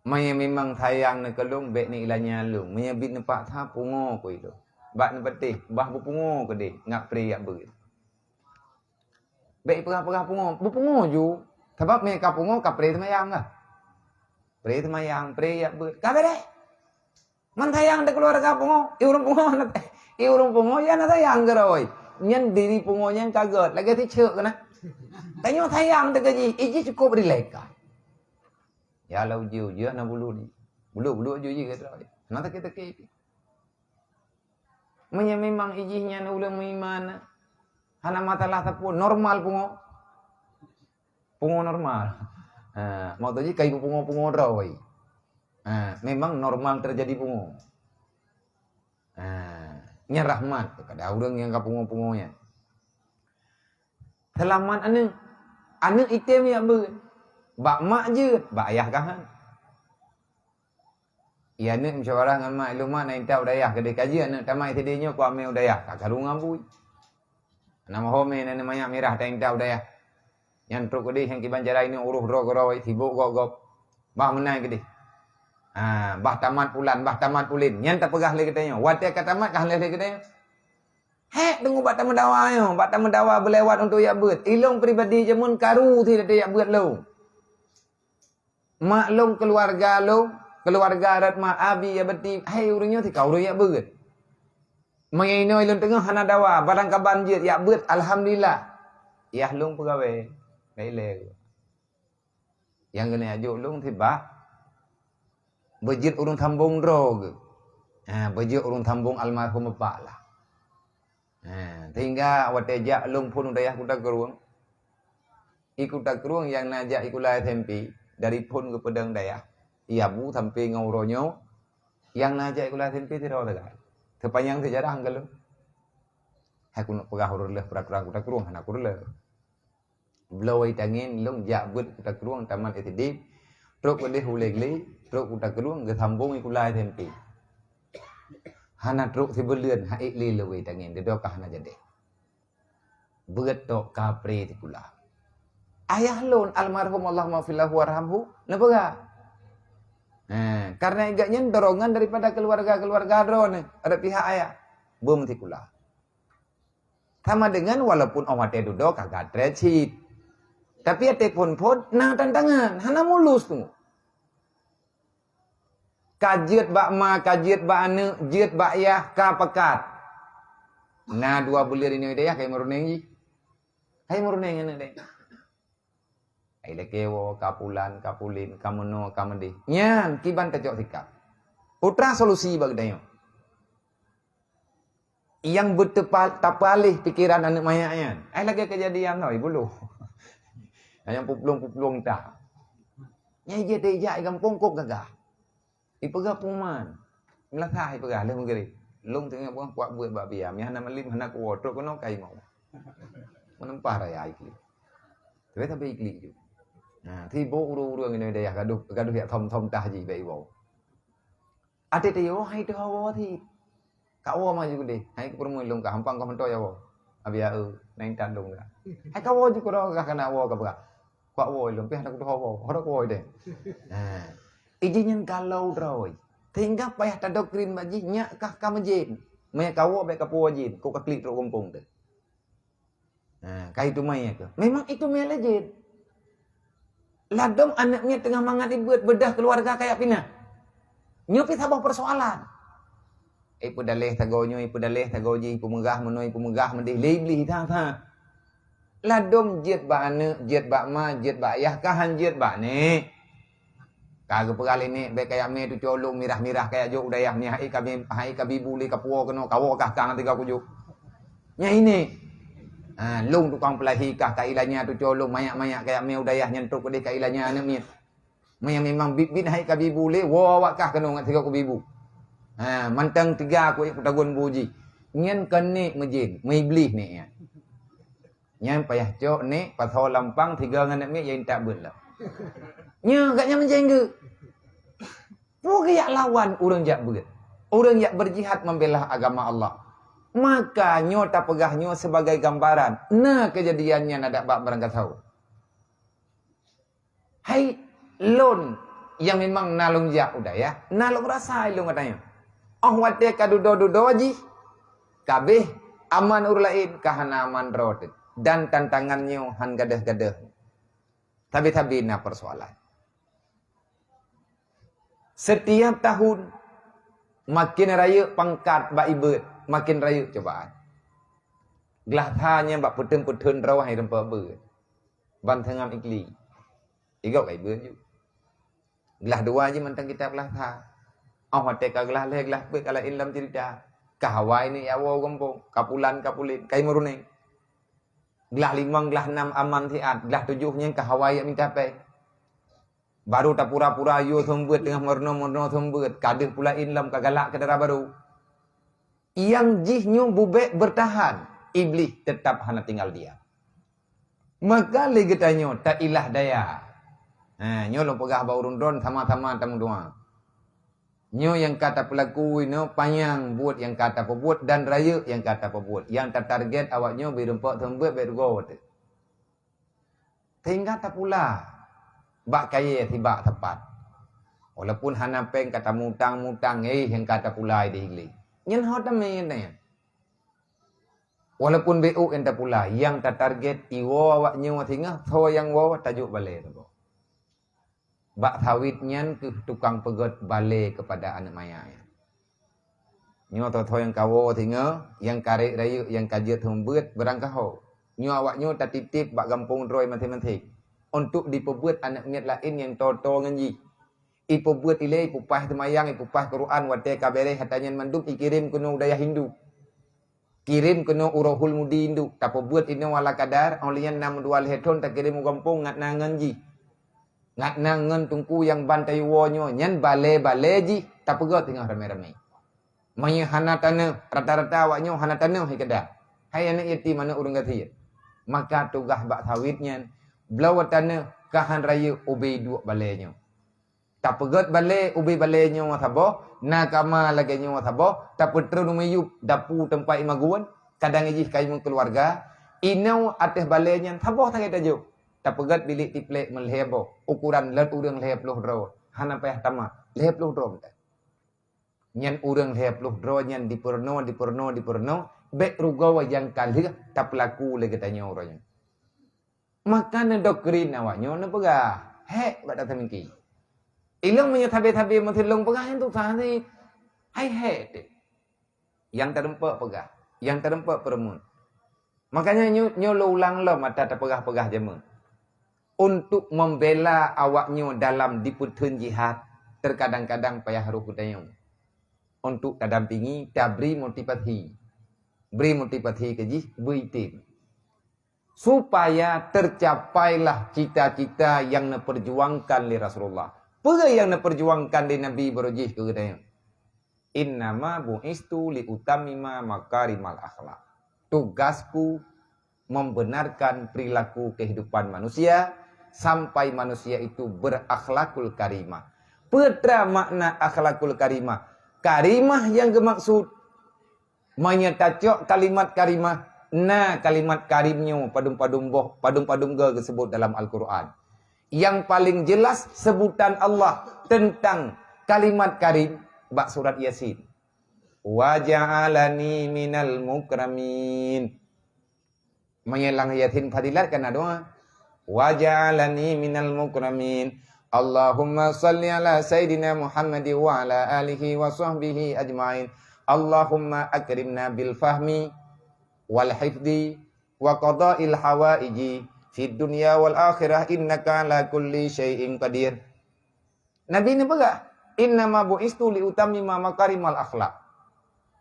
Meunyoe memang sayang neuh keu lôn, bék neuilanya lôn. Meunyoe bit neupaksa, pungo keu ilôn. Bak neupatéh, bah beupungo keudeh, ngat pré yak beuet. Bék peugah-peugah pungo. Beupungo ju. Sabab meunyoe ka pungo, ka pré seumayang kah? Pré seumayang, pré yak beuet. Ka beureh. Man sayang di keuluwarga pungo, i ureuëng pungo na, i ureuëng pungo ya na sayang keudroe. Nyan diri pungo nyan ka gét, lagée si ceuk keunan. Tanyoe sayang teuh keu jih, i jih cukôp rilek ka. Ya Allah uji-uji na bulu ni. Bulu-bulu uji keudroe. Na sakét-sakét. Meunyoe memang i jih nyan ureuëng meuiman, hana masalah sapeue, normal pungo. Pungo normal. Ha, maksud jih ka ibu pungo-pungo droe. Ha, memang normal terjadi pungo. Ha, nyan rahmat kepada ureuëng nyang ka pungo-pungo nyan. Seulamat aneuëk. Aneuëk item yak beuet. Bak mak jeuet, bak ayah kahan. Iya aneuëk musyawarah ngon mak, "Ilôn mak na intat u dayah keudeh, ka jeuet aneuëk tamat S D nyoe keu amé u dayah, ka karu ngon bui. Na meuhom na manyak mirah ta intat u dayah." Nyan trok keudeh nyang kiban jarai nyoe uroh droe keudroe, sibok gob-gob. Bah meunan keudeh. Ha, bah tamat pulan, bah tamat pulen. Nyan tapeugah lé geutanyoe. Watée ka tamat ka lheueh lé geutanyoe. Hék, deungoe bak tameudawa nyoe, bak tameudawa beulewat untuk yak beuet. Ilôn pribadi jameun karu si yak beuet lôn. Mak lôn, keuluwarga lôn, keuluwarga rot mak abi ya beti, hai ureuëng nyoe tika ureuëng yak beuet. Meunyoe inoe lôn teungoh hana dawa, barang kaban jeuet yak beuet, alhamdulillah. Yah lôn peugawée, dak ilée. Nyang keuneuk jak jok lôn sibak beujeuet ureuëng sambong droe geuh. Ha, beujeuet ureuëng sambong almarhum bapak lah. Ha, sehingga watée jak lôn phon u dayah Kuta Krueng, i Kuta Krueng nyang na jak sikula S M P, dari phon geupeudong dayah, i Abu sampai ngon uroe nyoe, nyang na jak sikula S M P sidroe sagai. Seupanyang seujarah ngon lôn. Hai keuneuk peugah ureuëng lheueh peraturan Kuta Krueng, hana kureueng. Bloe Wai Tangen lôn jak beuet Kuta Krueng tamat S D, trok keudeh u Legli, trok Kuta Krueng geusambong sikula S M P. Hana trok sibuleuen, han ék lé lôn Wai Tangen, dudoe ka hana jadi. Beuet tok kapré sikula. Ayah lôn almarhum Allahummaghfirlahu warhamhu neupeugah, "Eh, karena gobnyan dorongan daripada keluarga-keluarga droeneuh, dari pihak ayah, beuet sikula." Sama dengan walaupun óh watée dudoe ka gatrée cit. Tapi até phon-phon na tantangan, hana mulus tu. Ka jeuet bak ma, ka jeuet bak aneuëk, jeuet bak yah, ka pakat. Na dua buleuen inong dayah ka meurunéng jih. Ka meurunéng aneuëk dayah. Ai lakée woe ka pulan, ka pulin, ka meunoe, ka meudeh. Nyan kiban tacok sikap. Putra solusi bak geutanyoe. Nyang beuteupal-, tapeualih pikeran aneuëk manyak nyan. Ai lagée keujadian nyoe bulu. Nyang puplueng-puplueng tah. Nyang ijak teuijak i gampông kok gagah. Ipeugah pengumuman. Meulasah ipeugah lheueh meugrib. Lôn teungoh peugah kuak beuet bak biam. Nyang hana malem hana kuwoe trok keunoe ka imong. Meuneumpah raya iklik. Tapi sampai iklik ju. Nah, tibo ureuëng-ureuëng inong dayah gaduh, gaduh jak thom-thom tah jih bak iwoe. Até teuyoe hai teuh woe thit. Ka woe maju keudeh. Hai keupeureumeun lôn ka hampang ka meuntoi woe. Abi aeu, na intat lôn ka. Hai ka woe ju keudroe ka kana woe ka peugah. Kuak woe lôn pih hana kutuho woe. Hana kuwoe deh. Ha. Iji nyan kalau droe. Sehingga payah tadoktrin bak jih nyak kah ka meujén. Meunyo ka woe bék ka puwoe jén, kok ka klik trok gampông teuh. Ha, ka itu maya ke? Memang itu maya lé jén. Ladom aneuëk miet teungoh mangat ibeuet beudah keuluwarga kajak pinah. Nyoe pih saboh peusoalan. Ipeudaleh sagoe nyoe, ipeudaleh sagoe jih, ipeumeugah meunoe, ipeumeugah meudeh, lé Iblih that-that. Ladom jeuet bak aneuëk, jeuet bak ma, jeuet bak yah, ka han jeuet bak nék. Ka geupeugah lé nék, bék kajak mé tucoe lôn mirah-mirah kajak jok u dayah nyoe, hai ka bi, hai ka bi bu lé ka puwoe keunoe, ka woe kah ka ngon tiga kujok. Nyan inék. Ha, lôn tukang peulahi kah ka ilanya tucoe lôn, manyak-manyak kajak mé u dayah nyan trok keudeh ka ilanya aneuëk miet. Meunyo memang biet-biet hai ka bi bu lé, woe awak kah keunoe ngon tiga kubi bu. Ha, mantong tiga ku ék kutagun bu jih. Nyan kon nék meujén, meuiblih nék nyan. Nyan payah cok nék pasoe lampang tiga ngon aneuk miet ya intat beuet lom. Nyoe gak nyan meujenggeuk. Peue geujak lawan ureuëng jak beuet? Ureuëng jak berjihad membela agama Allah. Maka nyoe tapeugah nyoe sebagai gambaran. Na keujadian nyan adak bak meurangkasoe. Hai lôn nyang memang na lôn jak u dayah, na lôn rasa ilôn geutanyoe. Óh watée ka dudoe-dudoe jih, kabeh aman ureuëng laén ka hana aman droe teuh, dan tantangan nyoe han gadôh-gadôh. Sabe-sabe na peusoalan. Setiap tahun, makin rayeuk pangkat bak ibeuet, makin rayeuk cobaan. Glah that nyan bak peutheun-peutheun droe hai rumpok beuet. Ban seungab ikli. Igok kai beuet ju. Glah dua jih mantong kitab glah that. Óh watée ka glah lhée glah peuet ka laén lam cerita. Ka hawa inék ya woe gampông, ka pulan ka pulen, kai meurunéng. Glah limong, glah nam aman siat, glah tujoh nyan ka hawa ya minta péng. Baru tapura-pura yue seumeubeuet teungoh meurunoe-meurunoe seumeubeuet, ka deuh pulaén lom ka galak keu dara barô. Nyang jih nyoe bubek beurtahan, Iblih teutap hana tinggal diam. Maka lé geutanyoe tailah daya. Ha, nyoe lôn peugah bak ureuëng droen sama-sama tameudoá. Nyoe nyang ka tapeulaku inoe panyang buet nyang ka tapeubuet dan rayeuk nyang ka tapeubuet. Nyang tatarget awak nyoe beurumpok seumeubeuet beurugoe teuh. Sehingga tapula bak kayée sibak sapat. Walaupun hana péng ka tamutang-mutang, eh, nyang ka tapula di hili. Nyan ho tamé nyan. Walaupun bék nyang tapula, nyang tatarget iwoe awak nyoe singoh, soe nyang woe tajok balée saboh. Bak sawit nyan keuh tukang peugét balée keupada aneuk maya nyan. Nyoe soe-soe nyang ka woe singoh, nyang ka rék rayeuk, nyang ka jeuet seumeubeuet beurangkaho. Nyoe awak nyoe tatitip bak gampông droe maséng-maséng. untuk jipeubuet aneuk miet laén nyang toe-toe ngon jih. Jipeubuet ilée, jipeupah seumayang, jipeupah Quran, watée ka béréh, atra nyan mandum jikirém keunoe u dayah induek. Kirém keunoe u Rohul Mudi induek, tapeubuet inoe ala kadar, óh lheueh nyan na meudua lhée thon takirém u gampông ngat na ngon jih. Ngat na ngon teungku nyang ban tayue woe nyoe, nyan balée-balée jih tapeugét teungoh ramé-ramé. Meunyoe hana tanoh, rata-rata awak nyoe hana tanoh keudeh. Hai aneuk yatim, aneuk ureuëng gasien. Maka tugaih bak sawét nyan, bloe tanoh ka han rayeuk ubé duek balée nyoe. Tapeugét balée, ubé balée nyoe saboh, na kama lagée nyoe saboh, tapeutreun u miyueb dapu teumpat imagun, kadang jih kayée meukeuluwarga, inoe ateueh balée nyan saboh sagai tajok. Tapeugét bilék tiplek meulhée boh, ukuran lheueh ureuëng lhée ploh droe, hana payah tamat, lhée ploh droe mantong. Nyan ureuëng lhée ploh droe nyan dipeurunoe, dipeurunoe, dipeurunoe, bék rugoe nyang ka lheueh tapeulaku lé geutanyoe uroe nyoe. Maka neudoktrin awak nyoe neupeugah, "Hék bak tateumiki." Ilong meunyoe sabe-sabe meusilong peugah nyan susah ni. Hai hék teuh. Nyang teurumpok peugah, nyang teurumpok peureumeun. Makanya nyoe, nyoe lôn ulang lom atra tapeugah-peugah jameun. Untuk membela awak nyoe dalam dipeutheun jihad, terkadang-kadang payah roh geutanyoe. Untuk tadampingi, tabri motivasi. Bri motivasi keu jih, beu item. Supaya tercapailah cita-cita yang neuperjuangkan lé Rasulullah. Peue nyang neuperjuangkan lé Nabi baroe jih keu geutanyoe? "Innama bu'istu li utammima makarimal akhlak." Tugasku membenarkan perilaku kehidupan manusia sampai manusia itu berakhlakul karimah. Peue atra makna akhlakul karimah? Karimah nyang geumaksud Meunyoe tacok kalimat karimah, na kalimat karim nyoe padum-padum boh, padum-padum goe geuseubut dalam Al-Qur'an. Nyang paleng jeulaih seubutan Allah teuntang kalimat karim bak surat Yasin. "Wa ja'alani minal mukramin." Meunyoe lam Yasin Fadilat kan na doa, "Wa ja'alani minal mukramin. Allahumma shalli ala Sayyidina Muhammad wa ala alihi wa sahbihi ajma'in. Allahumma akrimna bil fahmi wal hifdi wa qada'il hawaiji fid dunya wal akhirah, innaka ala kulli syai'in qadir." Nabi neupeugah, "Innama bu'istu li utammima makarimal akhlak."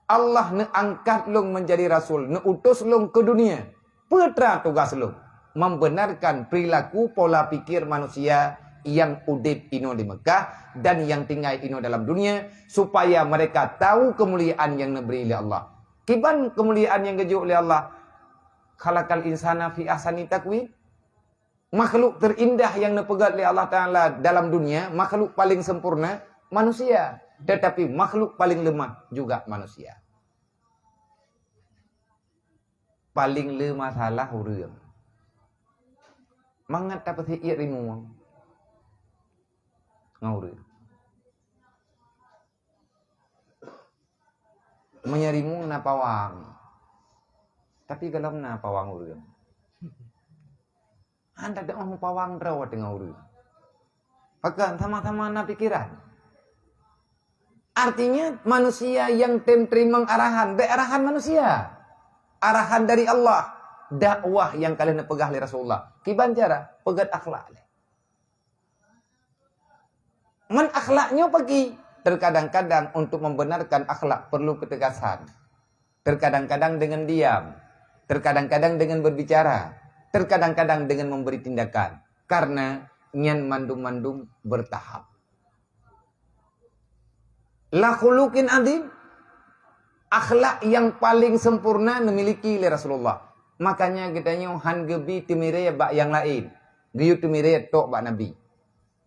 Allah neuangkat lôn menjadi rasul, neuutus lôn keu dunia. Peue atra tugas lôn? Membenarkan perilaku pola pikir manusia nyang udeb inoe di Mekah dan nyang tinggai inoe dalam dunia, supaya mereka tahu kemuliaan nyang neubri lé Allah. Kiban kemuliaan nyang geujok lé Allah? "Khalaqal insana fi ahsani taqwim." Makhluk teurindah nyang neupeugét lé Allah Taala dalam dunia, makhluk paleng sempurna, manusia. Tetapi makhluk paleng leumah juga manusia. Paleng le masalah ureuëng. Mangat tapeusiek rimueng ngon ureuëng. Meunyoe rimueng na pawang, tapi gohlom na pawang ureuëng. Han tatu'oh pawang droe teungoh ureuëng. Pakon? Sama-sama na pikeran. Artinya, manusia nyang tem teurimong arahan, bék arahan manusia. Arahan dari Allah. Dakwah nyang ka lheueh neupeugah lé Rasulullah. Kiban cara? Peugét akhlak lé. Ngon akhlak nyoe peugi. Terkadang-kadang untuk membenarkan akhlak perlu ketegasan. Terkadang-kadang dengan diam. Terkadang-kadang dengan berbicara. Terkadang-kadang dengan memberi tindakan. Karena nyan mandum-mandum bertahap. La khuluqin adzim, akhlak nyang paleng sempurna neumiliki lé Rasulullah. Makanya geutanyoe han geubi teumiré bak nyang laén, geuyue teumiré tok bak Nabi.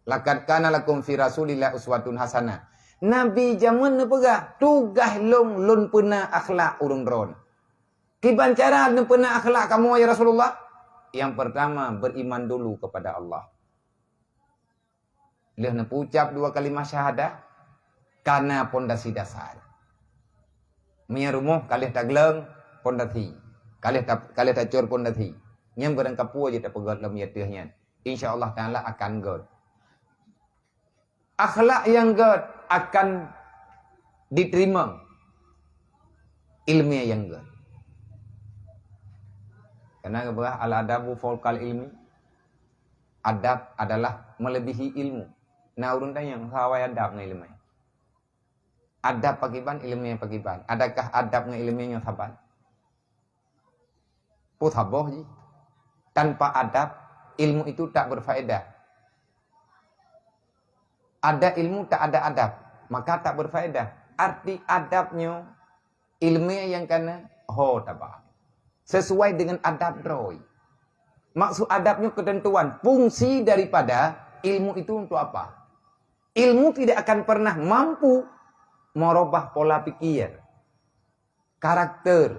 "Laqad kana lakum fi Rasulillah uswatun hasanah." Nabi jameun neupeugah, "Tugaih lôn, lôn peuna akhlak ureuëng droen." "Kiban cara neupeuna akhlak kamoe, ya Rasulullah?" "Yang pertama, beriman dulu kepada Allah." Lheueh neupeucap dua kalimah syahadah, kana pondasi dasar. Meunyoe rumoh ka lheueh tagleueng pondasi, ka lheueh ta-, ka lheueh tacor pondasi, nyan barangkapeue jeuet tapeugét lom ateueh nyan, insya Allah Taala akan gét. Akhlak nyang gét akan jiteurimong ileumé nyang gét. Kana geupeugah, "Al-adabu fauqal ilmi." Adab adalah melebihi ilmu. Nah, ureuëng tanyong, sawa adab ngon ileumèe? Adab pakiban, ileumèe pakiban? Adakah adab ngon ileumèe nyoe saban? Peue saboh jih? Tanpa adab, ilmu itu tak berfaedah. Ada ilmu tak ada adab, maka tak berfaedah. Arti adab nyoe, ileumèe nyang kana ho taba. Sesuai dengan adab droe. Maksud adab nyoe ketentuan, fungsi daripada ilmu itu untuk apa. Ilmu tidak akan pernah mampu merubah pola pikir, karakter.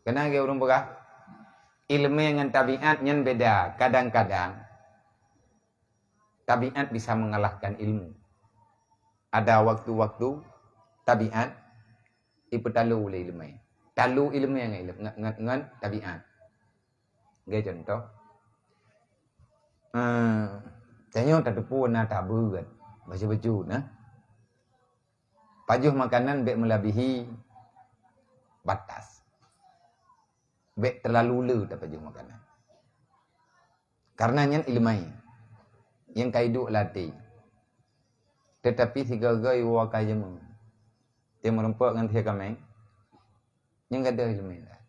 Keunan lagèe ureuëng peugah, ileumèe ngon tabiat nyan beda. Kadang-kadang tabiat bisa mengalahkan ilmu. Ada waktu-waktu tabiat ipeutalu lé ileumèe. Talu ileumèe ngon ilem-, ngon, ngon, ngon tabiat. Lagèe contoh, eh, tanyoe tateupeue na tabeuet, bacut-bacut na. Pajoh makanan bèk meulabihi batas. Bèk teulalu le tapajoh makanan. Karena nyan ileumèe nyang ka iduek lam até. Teutapi sigoe-goe iwoe ka jameun. Teumeureumpok ngon sie kaméng, nyan gadôh ileumèe dah.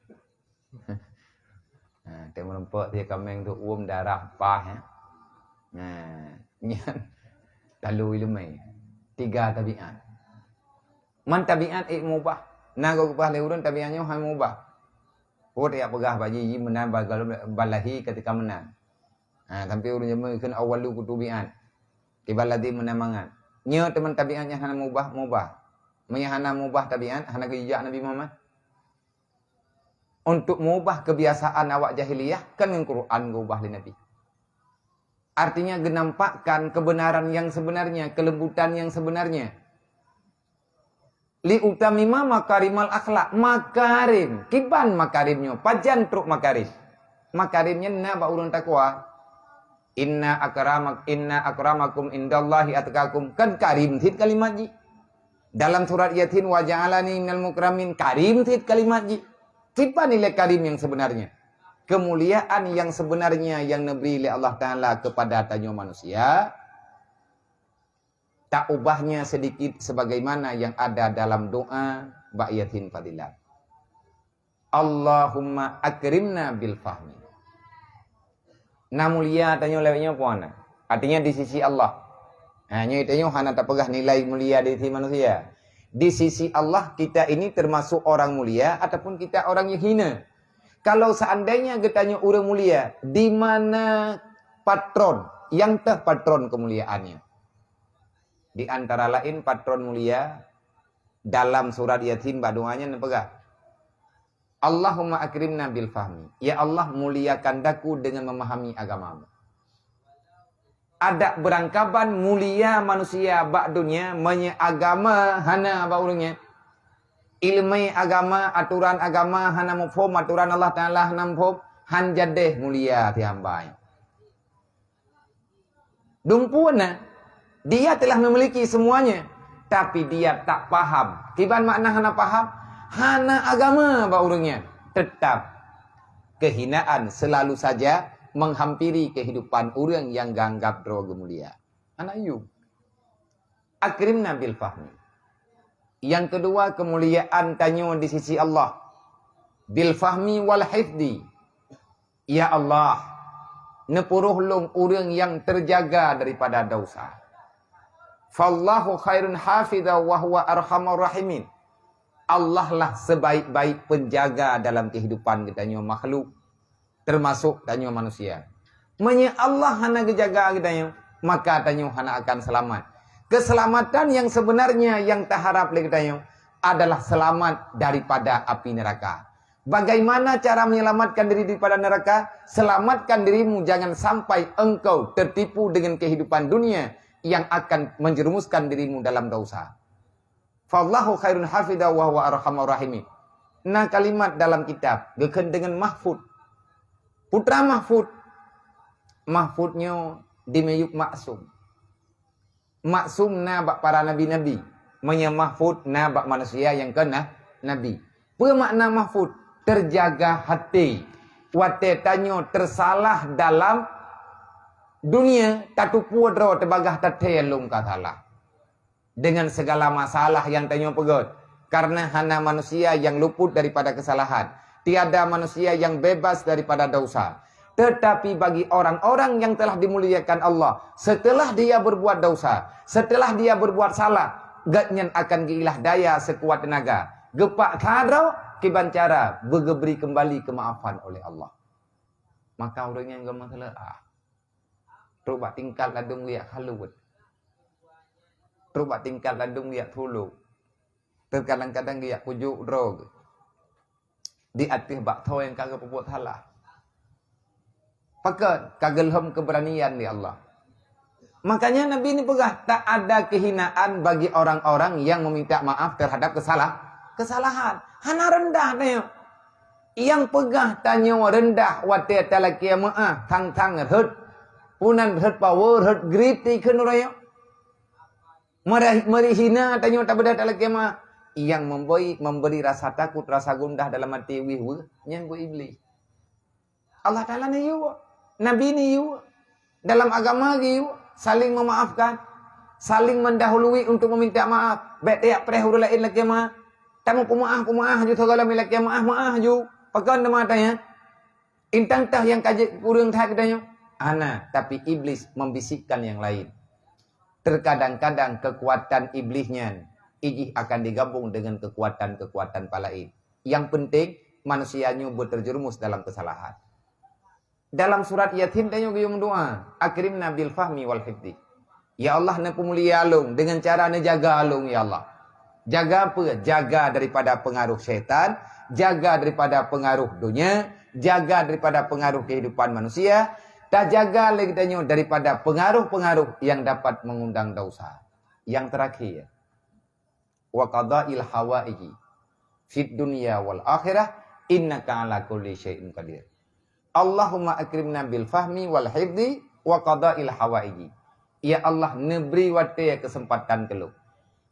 Ha, teumeureumpok sie kaméng tu uem darah paih, ya. Nah, nyan talu ileumèe. Tiga tabiat. Man tabiat ék meubah. Na geupeugah lé ureuëng tabiat nyoe hai meubah. Peuet jak peugah bak jih, jih meunan bagal-, balahi ketika meunan. Ha, sampai ureuëng jameun kheun awwalu kutubiat. Tiba ladhi meunan mangat. Nyoe teuma tabiat nyang hana meubah, meubah. Meunyo hana meubah tabiat, hana geujak Nabi Muhammad. Untuk meubah kebiasaan awak jahiliyah, kan ngon Quran geubah lé Nabi. Artinya, geunampakkan kebenaran yang sebenarnya, kelembutan yang sebenarnya. Li utamima makarimal akhlak. Makarim. Kiban makarim nyoe? Pajan trok makarim? Makarim nyan na bak ureuëng takwa. Inna akramak-, inna akramakum indallahi atqakum. Kan karim cit kalimat jih. Dalam surat Yasin, "Wa ja'alani minal mukramin", karim cit kalimat jih. Kiban nilai karim yang sebenarnya? Kemuliaan yang sebenarnya yang diberi oleh Allah Taala kepada tanyoe manusia, tak ubahnya sedikit sebagaimana yang ada dalam doa bak Yasin Fadilat. "Allahumma akrimna bil fahmi." Na mulia tanyoe lewat nyoe puana. Artinya di sisi Allah. Ha, nyoe tanyoe hana tapeugah nilai mulia di sisi manusia. Di sisi Allah, kita ini termasuk orang mulia ataupun kita orang yang hina. Kalau seandainya geutanyoe ureuëng mulia, di mana patron, nyang teuh patron kemuliaannya? Di antara lain patron mulia dalam surat Yasin bak doanya neupeugah, "Allahumma akrimna bil fahmi." Ya Allah, muliakan daku dengan memahami agamamu. Adak beurangkaban mulia manusia bak dunia, meunyo agama hana bak ureuëng nyan. Ileumèe agama, aturan agama hana muphom, aturan Allah Taala hana muphom, han jadeh mulia si hamba nyan. Dumpeue na, dia telah memiliki semuanya, tapi dia tak paham. Kiban makna hana paham? Hana agama bak ureuëng nyan. Tetap kehinaan selalu saja menghampiri kehidupan ureuëng nyang geuanggap droe geumulia. Hana yum. Akrimna bil fahmi. Yang kedua, kemuliaan tanyoe di sisi Allah. Bil fahmi wal hifdi. Ya Allah, neupuroh lôn ureuëng nyang terjaga daripada dosa. Fallahu khairun hafidha wa huwa arhamur rahimin. Allah lah sebaik-baik penjaga dalam kehidupan geutanyoe makhluk, termasuk tanyoe manusia. Meunyo Allah hana geujaga geutanyoe, maka tanyoe hana akan selamat. Keselamatan yang sebenarnya yang taharap lé geutanyoe adalah selamat daripada api neraka. Bagaimana cara menyelamatkan diri daripada neraka? Selamatkan dirimu jangan sampai engkau tertipu dengan kehidupan dunia yang akan menjerumuskan dirimu dalam dosa. Fallahu khairun hafidha wa huwa arhamur rahimin. Na kalimat dalam kitab, geukheun deungon mahfud. Putra mahfud. Mahfud nyoe dimiyueb maksum. Maksum na bak para nabi-nabi. Meunyo mahfud na bak manusia nyang kon na-, nabi. Peue makna mahfud? Terjaga hati. Watée tanyoe tersalah dalam Dunia tatupue droe teubagaih tathée lôn ka salah. Dengan segala masalah nyang tanyoe peugét, karena hana manusia nyang luput daripada kesalahan. Tiada manusia nyang bebas daripada dosa. Tetapi bagi orang-orang yang telah dimuliakan Allah, setelah dia berbuat dosa, setelah dia berbuat salah, gobnyan akan geuilah daya sekuat tenaga, geupaksa droe kiban cara beugeubri kembali kemaafan oleh Allah. Maka ureuëng nyang geumasalah, trok bak tingkat ladôm geujak khaluet. Trok bak tingkat ladôm geujak tulok. Teukadang-kadang geujak kujok droe geuh di ateueh bak tho nyang ka geupeubuet salah. Pakon ka geulhom keubeuranian di Allah. Makanya Nabi ni peugah, tak ada kehinaan bagi orang-orang yang meminta maaf terhadap kesalah, kesalahan. Hana rendah tanyoe. Nyang peugah tanyoe rendah watée talakée meuáh, thang-thang rhot, punan rhot power, rhot grade dikheun ureuëng nyoe. Meuri, meuri hina tanyoe tabeudôh talakée meuáh. Nyang memberi, memberi rasa takut, rasa gundah dalam até wih weueh, nyan buet Iblih. Allah Taala neuyue, Nabi neuyue, dalam agama geuyue, saling memaafkan, saling mendahului untuk meminta maaf. Bék tajak preh ureuëng laén lakée meuáh. Tamu peumaaf, peumaaf ju, segala mi lakée meuáh, meuáh ju. Pakon teuma tanya? Intang tah nyang ka jeuet ureuëng that geutanyoe? Hana, tapi Iblis membisikkan yang lain. Terkadang-kadang kekuatan Iblis nyan ijih akan digabung dengan kekuatan-kekuatan palain. Yang penting, manusia nyoe beuterjerumus dalam kesalahan. Dalam surat Yasin tanyoe geuyue meudoa, "Akrimna bil fahmi wal hifdi." Ya Allah, neupeumulia lôn dengan cara neujaga lôn, ya Allah. Jaga peue? Jaga daripada pengaruh syaitan, jaga daripada pengaruh dunia, jaga daripada pengaruh kehidupan manusia, tajaga lé geutanyoe daripada pengaruh-pengaruh yang dapat mengundang dosa. Yang terakhir, wa qadail hawaiji fid dunya wal akhirah, innaka ala kulli syai'in qadir. Allahumma akrimna bil fahmi wal hifdi wa qadail hawaiji. Ya Allah, neubri watée keuseumpatan keu lôn.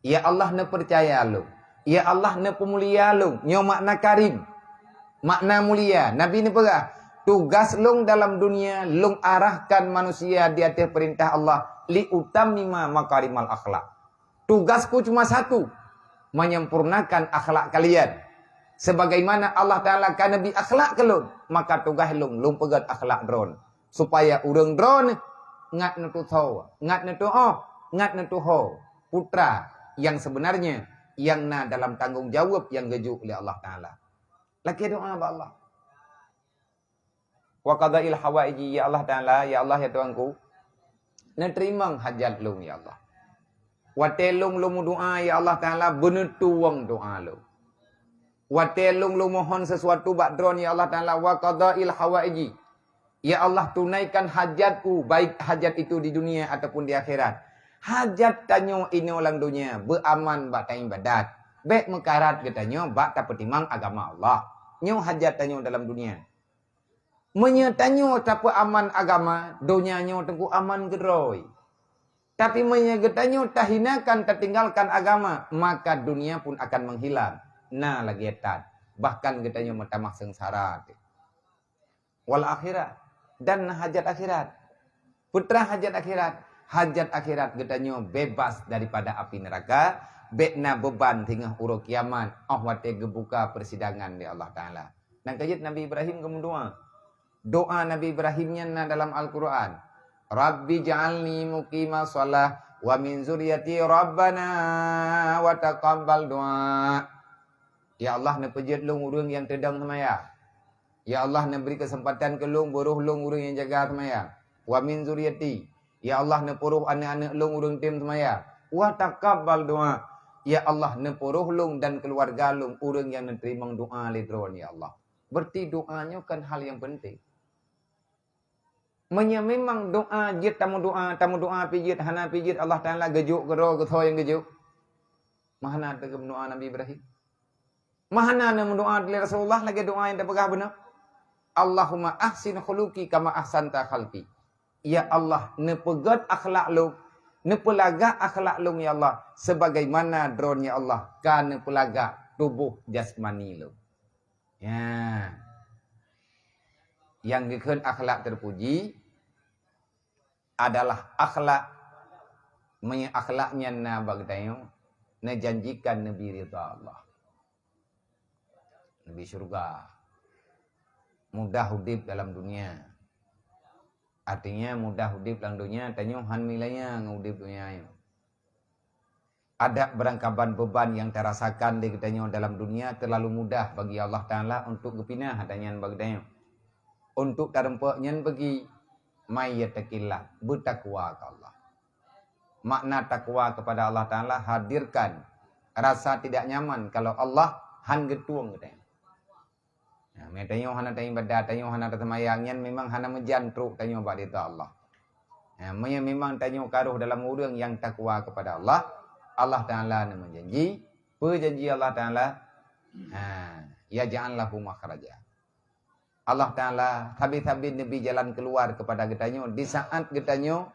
Ya Allah, neupeucaya lôn. Ya Allah, neupeumulia lôn. Nyoe makna karim. Makna mulia. Nabi neupeugah, tugas lôn dalam dunia, lôn arahkan manusia di ateueh peurintah Allah, li utammima makarimal akhlak. Tugasku cuma satu, menyempurnakan akhlak kalian. Sebagaimana Allah Taala ka neubri akhlak keu lôn, maka tugaih lôn, lôn peugét akhlak droen, supaya ureuëng droen ngat neututho, ngat neutuoh, ngat neutuho putra yang sebenarnya yang na dalam tanggong jaweueb yang geujok lé Allah Taala. Lakée doa bak Allah. Wa qadail hawaiji, ya Allah Taala, ya Allah, ya Tuhanku, neuteurimong hajat lôn, ya Allah. Watée lôn lôn meudoa, ya Allah Taala, beuneutuwong doa lôn. Watée lôn lôn mohon sesuatu bak droen, ya Allah Taala, wa qadail hawaiji. Ya Allah, tunaikan hajatku, baik hajat itu di dunia ataupun di akhirat. Hajat tanyoe inoe lam dunia, beuaman bak taibadat. Bék meukarat geutanyoe bak tapeutimang agama Allah. Nyoe hajat tanyoe dalam dunia. Meunyoe tanyoe tapeuaman agama, donya nyoe teungku aman keudroe. Tapi meunyoe geutanyoe tahinakan, tatinggalkan agama, maka dunia pun akan menghilang. Na lagée that, bahkan geutanyoe meutamah seungsara teuh. Wal akhirah, dan hajat akhirat. Peue teuma hajat akhirat? Hajat akhirat geutanyoe bebas daripada api neuraka, bék na beuban singoh uroe kiamat, óh watée geubuka peusidangan lé Allah Taala. Nyang keujeuet Nabi Ibrahim geumeudoa. Doa Nabi Ibrahim nyan na dalam Al-Quran. "Rabbi ja'alni muqima shalah wa min zuriyati rabbana wa taqabbal du'a." Ya Allah, neupeujeuet lôn ureuëng nyang teudong seumayang. Ya Allah, neubri keuseumpatan keu lôn, beuroh lôn ureuëng nyang jaga seumayang. Wa min zuriyati. Ya Allah, neupeuroh aneuëk-aneuëk lôn ureuëng tem seumayang. Wa taqabbal du'a. Ya Allah, neupeuroh lôn dan keuluwarga lôn ureuëng nyang neuteurimong doa lé Droen, ya Allah. Berarti doa nyoe kan hal nyang penting. Meunyoe memang doa jeuet tameudoa, tameudoa pih jeuet, hana pih jeuet, Allah Taala geujok keudroe geusoe nyang geujok. Meuhana teuh geumeudoa Nabi Ibrahim. Meuhana neumeudoa lé Rasulullah lagée doa nyang teupeugah bunoe, "Allahumma ahsin khuluqi kama ahsanta khalqi." Ya Allah, neupeugét akhlak lôn, neupeulagak akhlak lôn, ya Allah, sebagaimana Droen, ya Allah, ka neupeulagak tuboh jasmani lôn. Ya. Nyang geukheun akhlak teupuji, adalah akhlak, meunyoe akhlak nyan na bak geutanyoe, neujanjikan neubi ridha Allah, neubi syurga, mudah udeb dalam dunia. Artinya mudah udeb lam dunia, tanyoe han meulanya ngon udeb dunia nyoe. Adak beurangkaban beuban nyang tarasakan lé geutanyoe dalam dunia teulalu mudah bagi Allah Taala untuk geupinah adak nyan bak geutanyoe. Untuk tareumpok nyan bagi, may yattaqillah, beutakwa keu Allah. Makna takwa kepada Allah Taala, hadirkan rasa tidak nyaman kalau Allah han geutueng geutanyoe. Nah, meunyoe tanyoe hana taibadat, tanyoe hana taseumayang, nyan memang hana meujan trok tanyoe bak ridha Allah. Nah, meunyoe memang tanyoe ka rhoh dalam ureuëng nyang takwa kepada Allah, Allah Taala neumeujanji, peue janji Allah Taala? Ha, yaj'al lahu makhraja. Allah Taala sabe-sabe neubi jalan keuluar kepada geutanyoe di saat geutanyoe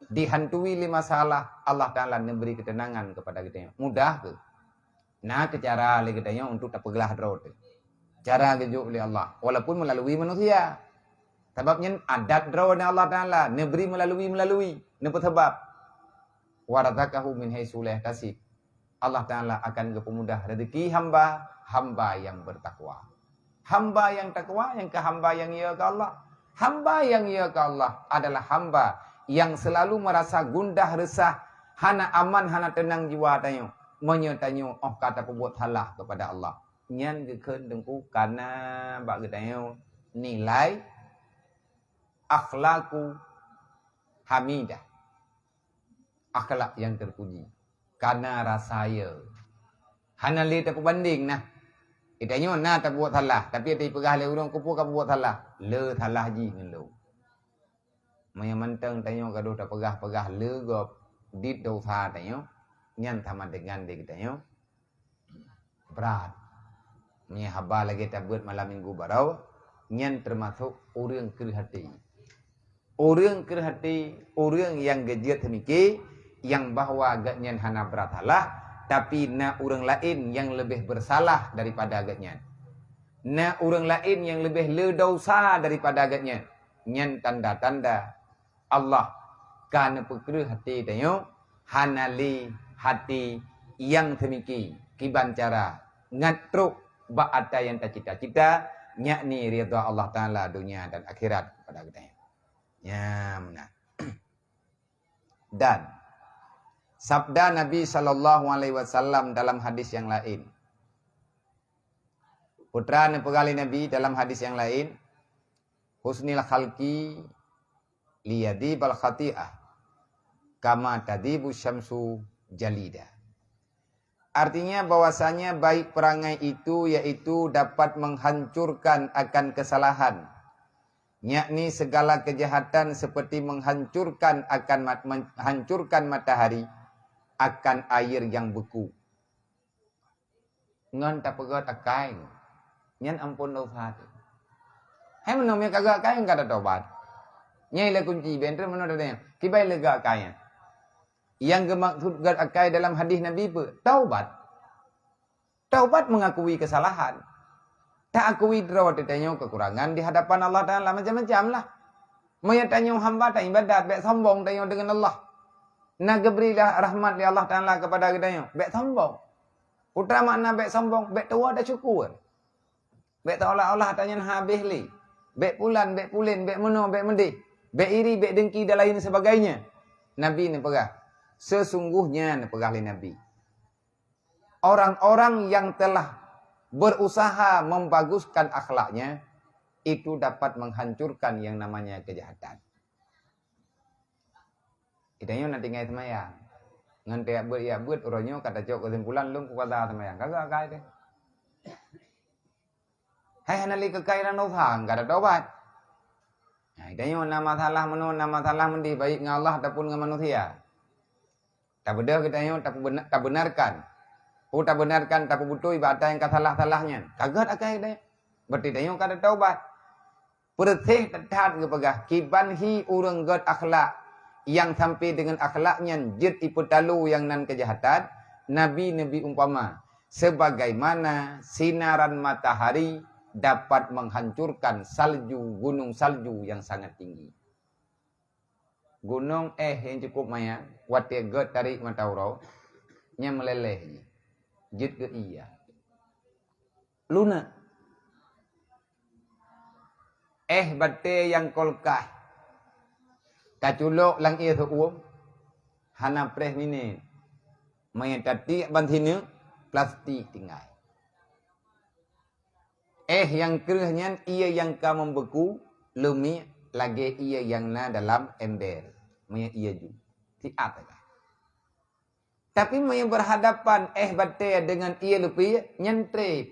dihantui lé masalah, Allah Taala neubri keuteunangan kepada geutanyoe. Mudah keu? Na keu cara lé geutanyoe untuk tapeuglah droe teuh. Cara geujok lé Allah, walaupun melalui manusia. Sabab nyan adat droe nyan Allah Taala neubri melalui, melalui, neupeusabab. Wa razaqahu min haitsu la yahtasib. Allah Taala akan geupeumudah rezeki hamba, hamba yang bertakwa. Hamba yang takwa, nyang keu hamba yang ya keu Allah. Hamba yang ya keu Allah adalah hamba yang selalu merasa gundah resah, hana aman, hana teunang jiwa tanyoe. Meunyoe tanyoe óh ka tapeubuet salah kepada Allah, nyan geukheun teungku kana bak geutanyoe nilai akhlaqu hamidah, akhlak yang terpuji. Kana rasa ya. Hana lé tapeubandeng nah. Geutanyoe na tabuet salah, tapi tapeugah lé ureuëng, "Keupeue ka buet salah?" Le salah jih ngon lôn. Meunyoe mantong tanyoe gadoh tapeugah-peugah le gob dit dosa tanyoe, nyan sama dengan di geutanyoe brat. Meunyoe haba lagée tabeuet malam minggu baroe, nyan teumasok ureuëng kreueh até. Ureuëng kreueh até, ureuëng nyang geujeuet seumike, nyang bahwa geuhnyan hana brat salah, tapi na ureuëng laén nyang leubeh beusalah daripada geuhnyan. Na ureuëng laén nyang leubeh le dosa daripada geuhnyan. Nyan tanda-tanda Allah ka neupeukreueh até tanyoe, hana lé até nyang seumike kiban cara ngat trok bak ata nyang tacita-cita, yakni ridha Allah Taala donya dan akhirat kepada geutanyoe. Nyan meunan. Dan sabda Nabi sallallahu alaihi wasallam dalam hadis nyang laén. Putra neupeugah lé Nabi dalam hadis nyang laén, "Husnil khalqi liyadhibal khati'ah, kama tadhibu syamsu jalida." Artinya bahwasanya baik perangai itu yaitu dapat menghancurkan akan kesalahan, yakni segala kejahatan seperti menghancurkan akan mat-, menghancurkan matahari akan air yang beku. Ngon tapeugét akai, nyan amphon dosa teuh. Hai meunoe meunyoe ka gét akai ka tatobat. Nyan ilée kunci, bèk treuk meunoe teuh. Kiban ilée gét akai nyan. Nyang geumaksud gét akai dalam hadis Nabi peue? Taubat. Taubat mengakui kesalahan. Taakui droe teuh tanyoe kekurangan di hadapan Allah Taala macam-macam lah. Meunyoe tanyoe hamba taibadat, bèk sombong tanyoe deungon Allah. Na geubri lah rahmat lé Allah Taala kepada geutanyoe, bèk sombong. Peue makna bèk sombong, bèk tuwoe tasyukur. Bèk taolah-olah ata nyan habéh lé. Bèk pulan, bèk pulen, bèk meunoe, bèk meudéh. Bèk iri, bèk dengki dan lain sebagainya. Nabi neupeugah, sesungguhnya neupeugah lé Nabi, orang-orang yang telah berusaha membaguskan akhlaknya, itu dapat menghancurkan yang namanya kejahatan. Geutanyoe na tinggai seumayang. Ngon tiep beuet, tiep beuet, uroe nyoe ka tacok keusimpulan lôn kuasa seumayang. Ka gét akai teuh. Hai hana lé keukai lam dosa, ka tatobat. Nah, geutanyoe na masalah meunoe, na masalah meudéh, baik ngon Allah ataupun ngon manusia. Tabeudôh geutanyoe tapeubena-, tabenarkan. Peue tabenarkan, tapeubeutôi bak ata nyang ka salah-salah nyan. Ka gét akai geutanyoe. Berarti tanyoe ka tatobat. Peureuséh that-that geupeugah, kiban hi ureuëng gét akhlak, nyang sampai deungon akhlak nyan jeuet ipeutalo nyang nan keujahatan, Nabi neubi umpama, sebagaimana sinaran matahari dapat menghancurkan salju, gunung salju yang sangat tinggi. Gunong éh nyang cukup manyang, watée gét tarék mata uroe, nyan meuléléh jih. Jeuet keu ié. Luneuk. Éh batée nyang kulkas. Taculok lam ié seu-uem, hana preh minét. Meunyo tatiek ban sineuk, plastik tinggai. Éh nyang kreueh nyan ié nyang ka meubeuku, leumiek lagée ié nyang na dalam ember, meunyo ié ju. Siat sagai. Tapi meunyo berhadapan éh batée deungon ié lupiek, nyan treb.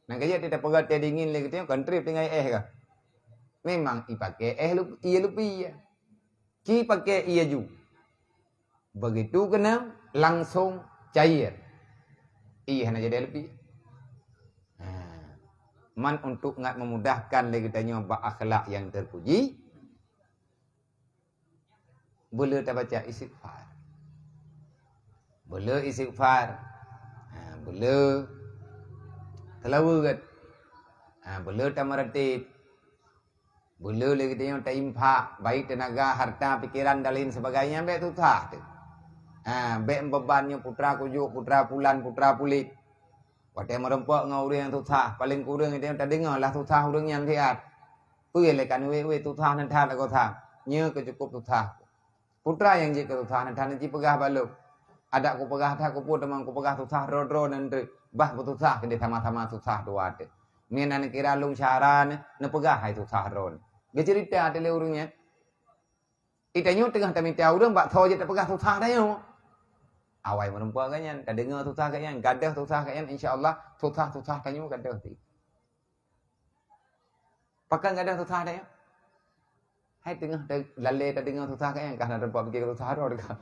Nyang ka jeuet tapeugah tée dingin lé geutanyoe, kon treb tinggai éh ka. Memang ipakée éh lup-, ié lupiek. Ci pakée ié ju. Begitu keunoe langsong cair. Ié hana jadi lupiek. Ha. Man untuk ngat memudahkan lé geutanyoe bak akhlak nyang terpuji, beu le tabaca istighfar. Beu le istighfar. Ha, beu le seulaweuet. Ha, beu le tameuratéb. Beu le lé geutanyoe tainfak, baik teunaga, harta, pikeran dan lain sebagainya, bék susah teuh. Ha, bék meubeban nyoe putra kujok, putra pulan, putra puléh. Watée meurumpok ngon ureuëng nyang susah, paléng kureueng geutanyoe tadeungoe lah susah ureuëng nyan siat. Peue lé kan wék-wék susah nan that lagoe that. Nyoe keuh cukup susah. Putra nyang jeuet keu susah nan that jipeugah bak lôn. Adak kupeugah that kupeue teuma kupeugah susah droe-droe nan teuk. Bah beususah keudeh sama-sama susah dua teuk. Meunyo na kira lôn syara neupeugah hai susah droe. Geuceurita ateueh lé ureuëng nyan. Geutanyoe teungoh tamita ureuëng bak tho jeuet tapeugah susah tanyoe. Awai meurumpok geuh nyan, tadeungoe susah geuh nyan, gadôh susah geuh nyan, insya Allah susah-susah tanyoe gadôh teuh. Pakon gadôh susah tanyoe? Hai teungoh ta-, lalé tadeungoe susah geuh nyan, kah na teumpat pike susah droe ka.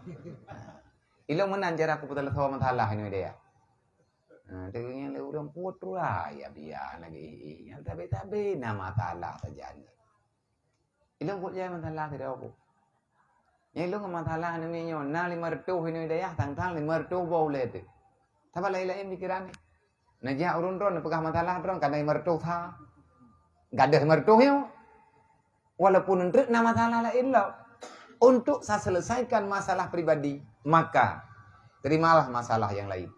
Ilong meunan cara kupeuteuleusoe masalah nyoe deh ya. Ha, teungoh nyan lé ureuëng putra ya biya lagée nyan. Sabe-sabe na masalah sajan. Ilong kok jai masalah sidroe ku. Nyang ilong masalah aneuk miet nyoe na lima reutôh inong dayah, sang-sang lima reutôh boh ulée teuh. Saban laén-laén pikeran. Neujak ureuëng droe neupeugah masalah droe kana lima reutôh tha. Gadôh lima reutôh nyoe. Walaupun eunteuk na masalah laén lom. Untuk saya selesaikan masalah pribadi, maka terimalah masalah yang lain.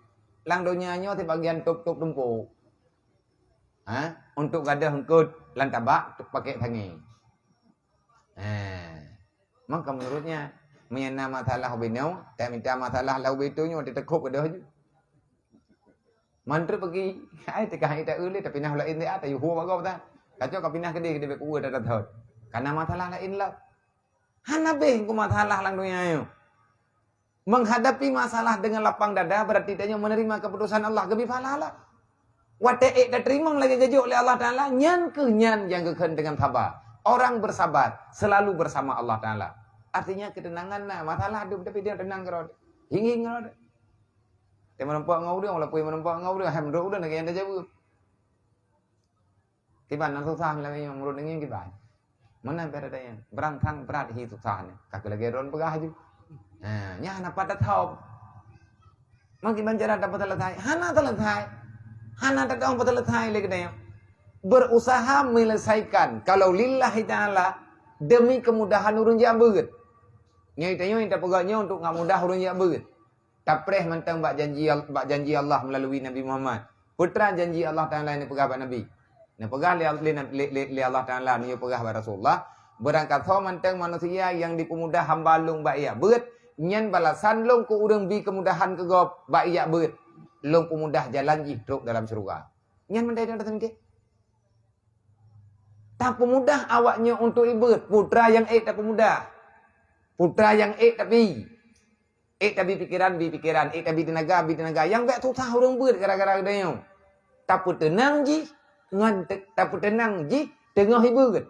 Lam donya nyoe sibagian tôb-tôb tumpôk. Ha? Untuk gadôh eungkôt lam tabak pakek sangé. Ha. Maka menurutnya, meunyo na masalah ubé nyoe, tak minta masalah lam ubé tu nyoe, teuteukôb gadôh ju. Mantri peugi, ai teuka hai tak ulée, tapi nah laén dia, tak yuhu bagoe ta. Kacau ka pinah keudeh, keudeh bek uwe dah datot. Karena masalah laén lah. Hana beh ku masalah lam donya nyoe. Menghadapi masalah dengan lapang dada berarti tanyoe menerima keputusan Allah, geubi pahala. Watée ék tateurimong lagée geujok lé Allah Taala, nyan keuh nyan nyang geukheun dengan saba. Orang bersabar selalu bersama Allah Taala. Artinya ketenangan na, masalah dum tapi dia tenang keudroe. Hing-hing keudroe. Dia meureumpok ngon ureuëng, walaupun meureumpok ngon ureuëng, hai meunurot ureuëng lagée nyang tajaweueb. Kiban na susah lam nyoe meureuet deungon kiban. Meunan pih ada nyan. Beurangkang brat hi susah nyan. Ka keu lagée droen peugah ju. Ha, nyan hana pat tathob. Meukiban cara tapeuseuleusoe? Hana seuleusoe. Hana tatong peuseuleusoe lé geutanyoe. Berusaha menyelesaikan kalau lillahi ta'ala demi kemudahan ureuëng jak beuet. Nyoe tanyoe tapeugah nyoe untuk ngat mudah ureuëng jak beuet. Tapreh mantong bak janji, bak janji Allah meulalu Nabi Muhammad. Peue teuma janji Allah Taala nyang neupeugah bak Nabi. Neupeugah lé, lé, lé, lé, lé Allah Taala, neupeugah bak Rasulullah, beurangkasoe mantong manusia nyang dipeumudah hamba Lôn bak jak beuet, nyan balasan Lôn keu ureuëng bi keumudahan keu gob bak jak beuet. Lôn peumudah jalan jih trok dalam syeuruga. Nyan mandai nyang taseungkeh. Tapeumudah awak nyoe untuk ibeuet, peue teuma nyang ék tapeumudah. Peue teuma nyang ék tabi. Ék tabi pikeran, bi pikeran. Ék tabi teunaga, bi teunaga. Nyang bék susah ureuëng beuet gara-gara geutanyoe. Tapeuteunang jih ngon te-, tapeuteunang jih teungoh ibeuet.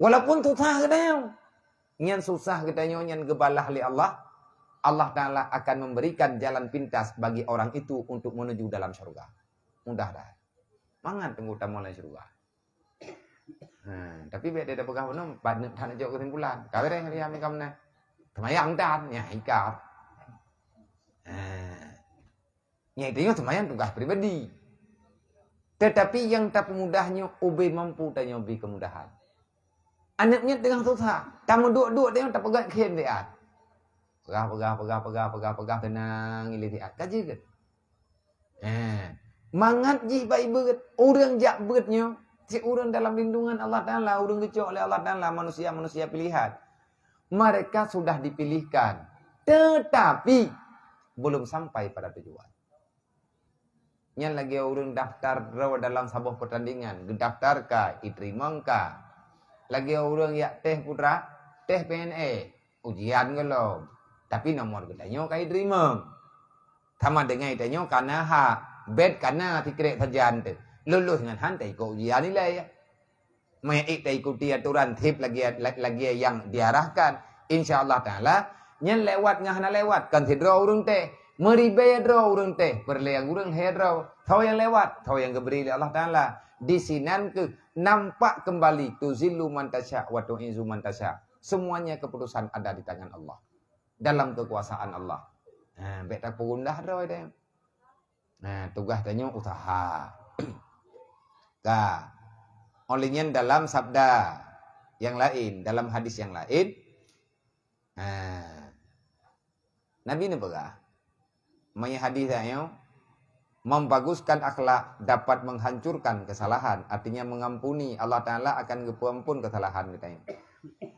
Walaupun susah geutanyoe. Nyan susah geutanyoe nyan geubalah lé Allah. Allah Taala akan memberikan jalan pintas bagi orang itu untuk menuju dalam syurga. Mudah dah. Mangat teungku tamong lam syurga. Ha, tapi bék tapeugah bunoe, pat neuk that neujok keusimpulan. Ka beureh riam ikam na. Seumayang that, nyan ikam. Ha. Nyan itu nyoe seumayang tugaih pribadi. Tetapi nyang tapeumudah nyoe ubé mampu tanyoe bi keumudahan. Aneuk miet teungoh susah, tameuduek-duek teungoh tapeugah khem siat. Peugah, peugah, peugah, peugah, peugah, peugah, teunang ilée siat. Ka jeuet. Eh, mangat jih bak ié beuet. Ureuëng jak beuet nyoe, si ureuëng dalam lindungan Allah Taala, ureuëng geucok lé Allah Taala, manusia-manusia pilihan. Mereka sudah dipilihkan, tetapi belum sampai pada tujuan. Nyan lagée ureuëng daftar droe dalam saboh pertandingan, geudaftar ka, iteurimong ka. Lagée ureuëng jak tes putra, tes P N S, ujian gohlom. Tapi nomor geutanyoe ka iteurimong. Sama dengan tanyoe kana hak, bet kana sikrek sajan teuh. Lulus ngon han taikot ujian nilai. Meuiek taikuti aturan seb lagée, lagée nyang diarahkan. Insya Allah Taala, nyan lewat ngon hana lewat, kon sidroe ureuëng teh. Meuribée droe ureuëng teh, peureulée ureuëng lhée droe. Soe nyang lewat, soe nyang geubri lé Allah Taala. Di sinan keuh nampak keumbali, tuzillu man tasya wa tu'izzu man tasya. Semuanya keputusan ada di tangan Allah. Dalam kekuasaan Allah. Ha, bék tapeugundah droe teh. Nah, tugaih tanyoe usaha. Ka. Óh lheueh nyan dalam sabda nyang laén, dalam hadis nyang laén, nah, Nabi neupeugah, meunyoe hadis tanyoe, membaguskan akhlak dapat menghancurkan kesalahan, artinya mengampuni, Allah Taala akan geupeuampun kesalahan geutanyoe.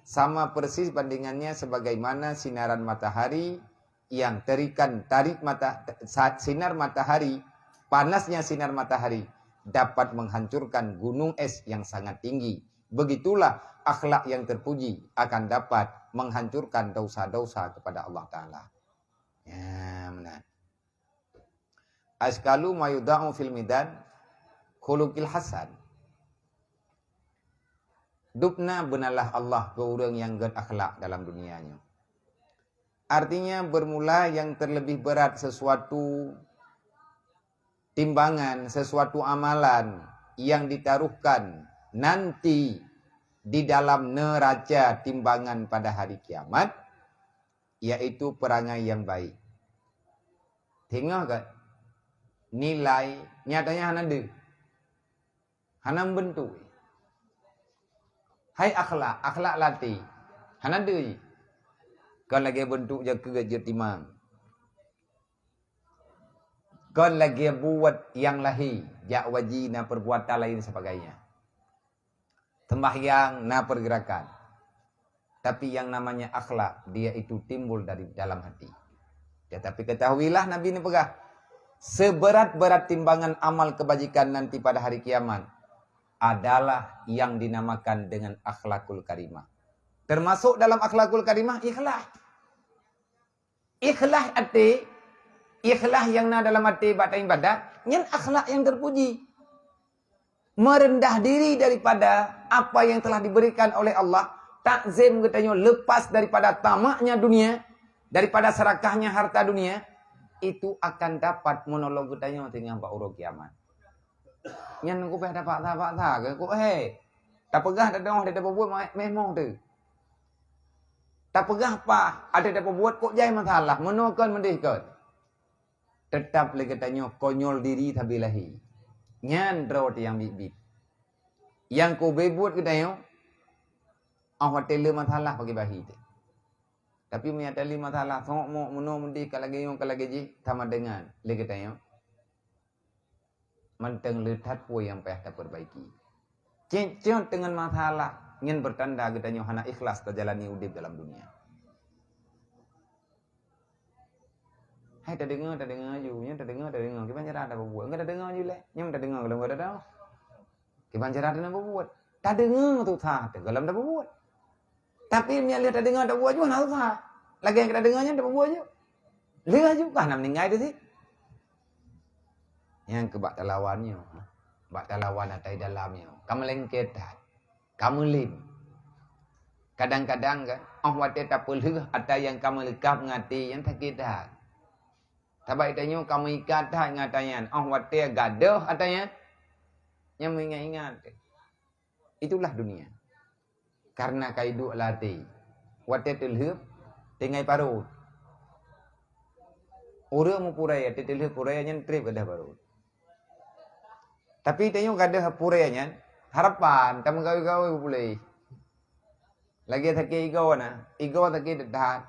Sama persis bandingannya sebagaimana sinaran matahari yang terikan tarik mata, sa-, sinar matahari, panasnya sinar matahari dapat menghancurkan gunung es yang sangat tinggi. Begitulah akhlak yang terpuji akan dapat menghancurkan dosa-dosa kepada Allah Taala. Ya, benar. Askalu mayudau fil midan khuluqil hasan. Dubna beunalah Allah keu ureuëng nyang gét akhlak dalam dunia nyoe. Artinya, bermula yang terlebih berat sesuatu timbangan, sesuatu amalan yang ditaruhkan nanti di dalam neraca timbangan pada hari kiamat, yaitu perangai yang baik. Teungoh gét nilai nyatanya hana deuh. Hana meubeuntuk. Hai akhlak, akhlak latih. Hana deuh. Kon lagée beuntuk jak keu jeuet timang. Kon lagée buet nyang lahé, jak waji na perbuatan lain sebagainya. Sembahyang na pergerakan. Tapi yang namanya akhlak, dia itu timbul dari dalam hati. Tetapi ketahuilah, Nabi neupeugah, seberat-berat timbangan amal kebajikan nanti pada hari kiamat adalah yang dinamakan dengan akhlakul karimah. Termasuk dalam akhlakul karimah, ikhlas. Ikhlas até, ikhlas nyang na dalam até bak ibadat, nyan akhlak nyang terpuji. Merendah diri daripada apa yang telah diberikan oleh Allah, takzim geutanyoe lepas daripada tamaknya dunia, daripada serakahnya harta dunia, itu akan dapat menolong geutanyoe teungoh bak uroe kiamat. Nyan keuh payah tapaksa-paksa keu keuh, he. Tapeugah tadeungoe, tapeubuet meuh-, meuh teuh. Tapeugah paih, até tapeubuet kok jai masalah, meunoe kon meudeh kon. Teutap lé geutanyoe konyol diri sabe lahé. Nyan droe teuh nyang biet-biet. Nyang keubeue buet geutanyoe, óh watée le masalah pagée bahi teuh. Tapi meunyo ata le masalah, sok mok meunoe meudeh ka lagée nyoe ka lagée jih, sama dengan lé geutanyoe. Mantong le that peue nyang payah tapeurbaiki. Cit-cit deungon masalah, nyan beutanda geutanyoe hana ikhlas tajalani udeb dalam dunia. Hai tadeungoe, tadeungoe aju, nyan tadeungoe, tadeungoe. Kiban cara tapeubuet? Enggak tadeungoe aju lé. Nyan tadeungoe golom gata tahu. Kiban cara tapeubuet? Tadeungoe susah, teuh golom tapeubuet. Tapi meunyo lheueh tadeungoe tapeubuet aju, hana susah. Lagée nyang tadeungoe nyan tapeubuet aju. Lheueh aju ka hana meuninggai teuh sit. Nyang keu bak talawan nyoe, bak talawan ata dalam nyoe, ka meulengket that, ka meulem. Kadang-kadang kan, óh watée tapeulheueh ata nyang ka meuleukab ngon até nyang sakét that. Sabab tanyoe ka meuikat that ngon ata nyan, óh watée gadôh ata nyan, nyang meuingat-ingat. Itulah dunia. Karena ka iduek lam até. Watée teulheueh, tinggai parot. Ureuëng meupurée, watée teulheueh purée nyan treb gadôh parot. Tapi tanyoe gadôh purée nyan, harapan tameugawi-gawi puléh. Lagèe sakét igoe na, igoe sakét that-that.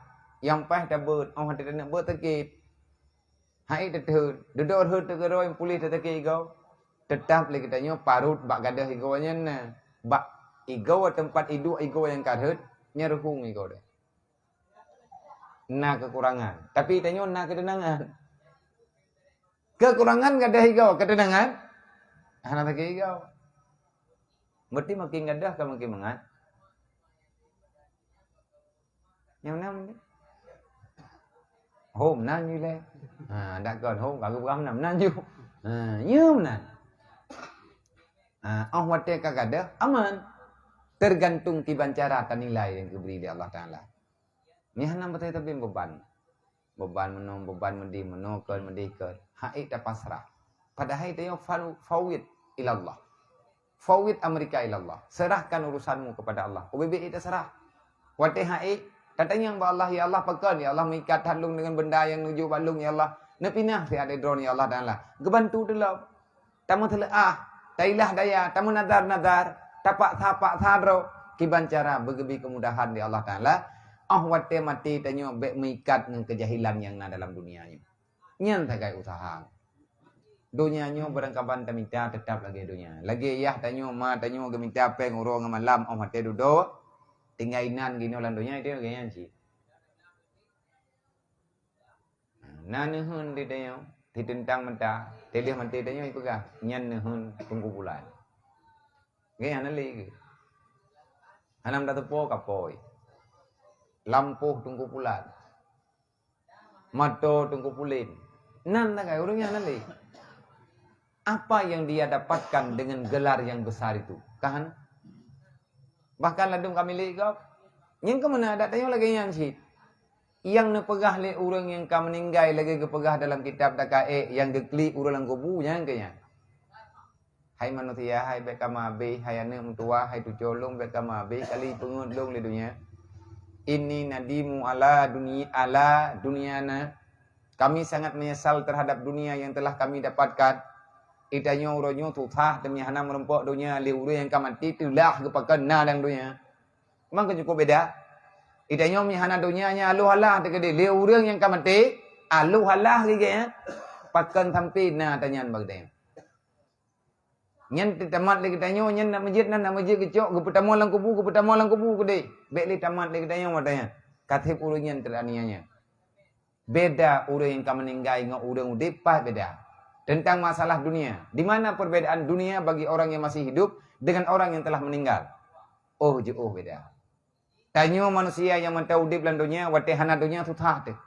Nyang paih tabeuet, 'oh watèe taneuk beuet sakét. Hai teuteun, dudoe rhot teugeuroi puléh teusakét igoe. Teutap lé geutanyoe parot bak gadôh igoe nyan na. Bak igoe teumpat iduek igoe nyang ka rhot, nyan ruhueng igoe deh. Na keukurangan. Tapi tanyoe na keuteunangan. Keukurangan gadôh igoe, keuteunangan hana sakét igoe. Berarti makin gadôh ka makin mangat. Nyang meunan ni. Hom nan ju lé. Ha, dak kon hom ka geupeugah meunan, meunan ju. Ha, nyoe meunan. Ha, 'oh watèe ka gadôh, aman. Tergantung kiban cara tanilai nyang geubri lé Allah Taala. Nyan hana beutôi tabeng beban. Beban meunoe, beban meudeh, meunoe kon, meudeh kon. Hai tapasrah. Padahai tanyoe fa-, fawwid ilallah. Fawwid amrika ilallah. Serahkan urusanmu kepada Allah. Ubé-bé tasrah. Watèe hai tatanyong bak Allah, "Ya Allah, pakon, ya Allah, meuikat that lôn deungon benda nyang neujok bak lôn, ya Allah. Neupinah siat droeneuh, ya Allah Taala. Geubantu tulông." Tameuteuleumah, tailah daya, tameunadar-nadar, tapaksa-paksa droe, kiban cara beugeubri keumudahan lé Allah Taala. 'Oh watèe maté tanyoe bèk meuikat ngon keujahilan nyang na dalam dunia nyoe. Nyan sagai useuha. Donya nyoe barangkaban tamita teutap lagèe donya. Lagèe yah tanyoe, ma tanyoe geumita pèng uroe ngon malam, 'oh watèe dudoe, tinggai inan geunoe lam donya, itu lagèe nyan cit. Na neuheun di tanyoe, di teuntang mata, teuleuh maté tanyoe ipeugah, nyan neuheun Teungku Pulan. Geuh hana lé geuh. Hana meutateupeue kapôi. Lampôh Teungku Pulan. Mato Teungku Pulen. Nan sagai ureueng nyan hana lé. Apa yang dia dapatkan dengan gelar yang besar itu? Kan? Bahkan ladôm ka milék gob. Nyan keuh meunan adat tanyoe lagèe nyan cit. Nyang neupeugah lé ureueng nyang ka meuninggai lagèe geupeugah dalam kitab Daqaiq nyang geuklik ureueng lam kubu nyan keuh nyan. Hai manusia, hai bèk kama abéh, hai aneuk meutuwah, hai tucoe lôn bèk kama abéh, kali peungeuet lôn lé donya. Inni nadimu ala duni-, ala dunyana. Kami sangat menyesal terhadap dunia yang telah kami dapatkan. Di tanyoe uroe nyoe susah teuma hana meurumpok donya lé ureueng nyang ka maté teulah geupakon na lam donya. Memang ka cukup beda. Di tanyoe meuhana donya nyan aloh alah teukeudeh lé ureueng nyang ka maté, aloh alah lagèe nyan. Pakon sampoe na tanyan bak geutanyoe. Nyan teuh tamat lé geutanyoe, nyan na meujeuet, na, na meujeuet geucok, geupeutamong lam kubu, geupeutamong lam kubu keudeh. Bèk lé tamat lé geutanyoe watèe nyan. Ka seb ureueng nyan teraniaya. Beda ureueng nyang ka meuninggai ngon ureueng udeb, paih beda. Tentang masalah dunia, di mana perbedaan dunia bagi orang yang masih hidup dengan orang yang telah meninggal? Oh, jiôh beda. Tanyoe manusia nyang mantong udeb lam donya, watèe hana donya susah teuh.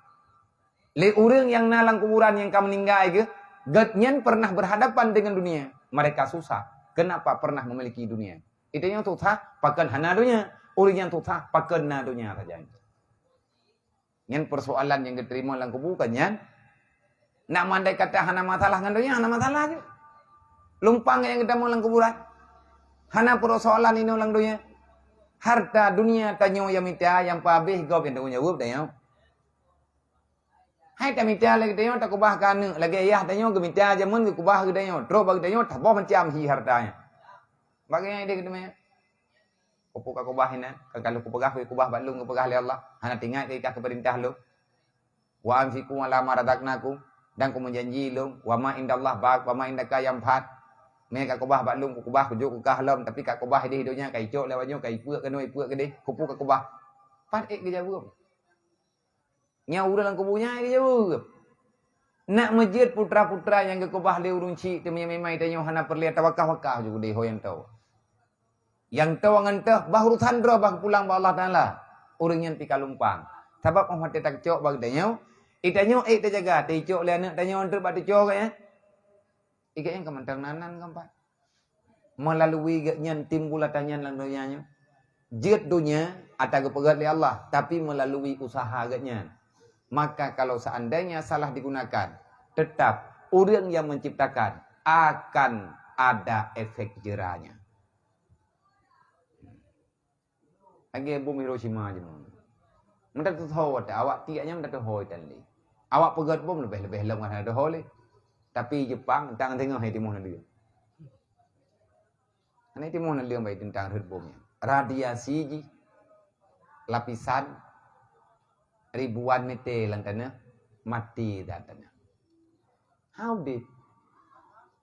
Lé ureueng nyang na lam kuburan nyang ka meuninggai geuh, gobnyan pernah berhadapan dengan dunia. Mereka susah. Kenapa pernah memiliki dunia? Di tanyoe susah, pakon hana donya. Ureueng nyang susah, pakon na donya sajan. Nyan persoalan nyang geuteurimong lam kubu kan nyan. Nak meundai kata hana masalah ngon donya, hana masalah ju. Lumpang nyang geutamong lam kuburan. Hana persoalan inoe lam donya. Harta dunia tanyoe nyang mita, nyang peuhabéh gob nyang tanggung jaweueb tanyoe. Hai tamita lagèe tanyoe takeubah keu aneuk, lagèe yah tanyoe geumita jameun geukeubah keu tanyoe. Trok bak geutanyoe saboh macam hi harta nyan. Bagaimana idéh geutanyoe? Peue ka keubah inan, ka ka lheueh kupeugah, kupeugah bak lôn, geupeugah lé Allah, hana teuingat keu peurintah lôn. "Wa anfiqu ala ma razaqnakum," dan kumeujanji lôn, "Wa ma indallah baq, wa ma indaka yanfad." Mé ka keubah bak lôn, kukeubah kujok keu kah lom, tapi ka keubah idéh donya, ka icok lé awak nyoe, ka ipeuek keunoe, ipeuek keudéh, kupeue ka keubah. Pat ék geujaweueb. Nyang ureueng lam kubu nyan geujaweueb. Nak meujeuet putra-putra nyang geukeubah lé ureueng chik teuma memang tanyoe hana peureulèe tawakah-wakah ju keudéh ho nyang toe. Nyang toe ngon teuh bah urusan droe bah geupulang bak Allah Taala. Ureueng nyan pih ka lumpang. Sabab 'oh watèe tacok bak geutanyoe, geutanyoe ék tajaga, tacok lé aneuk tanyoe treuk bak tucoe geuh nyan. Gobnyan ka mantong nan-nan keumpat. Meulalu gobnyan timbul ata nyan lam donya nyoe. Jeuet donya ata geupeugöt lé Allah, tapi meulalu usaha gobnyan. Maka kalau seandainya salah digunakan, tetap ureueng nyang menciptakan akan ada efek jeranya. Lagèe bom Hiroshima jinoe. Meutateuho watèe awak tiek nyan meutateuho itan lé. Awak peugöt bom leubeh-leubeh lom ngon hana teuho lé. Tapi Jepang tang teungoh hai timoh naleueng. Hana timoh naleueng bak teuntang rhöt bom nyan. Radiasi jih. lapisan ribuan meter lam tanah, mati dah tanah. Hana udeb.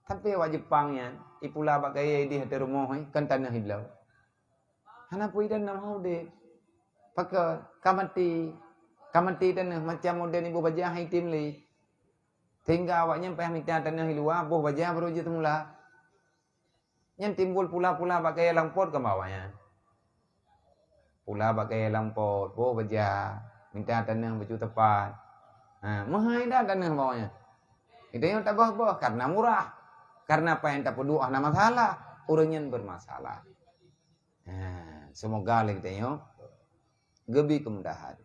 Sampai awak Jepang nyan, ipula bak kayèe idéh ateueh rumoh, eh, kan tanah ibloe. Hana peue itanam, hana udeb. Pakon? Ka mati. Ka mati tanah, macam model iboh bajèe han item lé. Sehingga awak nyan payah mita tanah di luwa, boh bajèe baru jeuet teumula. Nyan timbul pula-pula bak kayèe lam pot keu awak nyan. Pula bak kayèe lam pot, boh bajèe, mita tanah bacut tepat. Ha, meuhai dah tanah bak awak nyan. Geutanyoe taböh-böh karena murah. Karena apa nyang tapeuduek hana masalah, ureueng nyan bermasalah. Ha, semoga lé geutanyoe geubi kemudahan.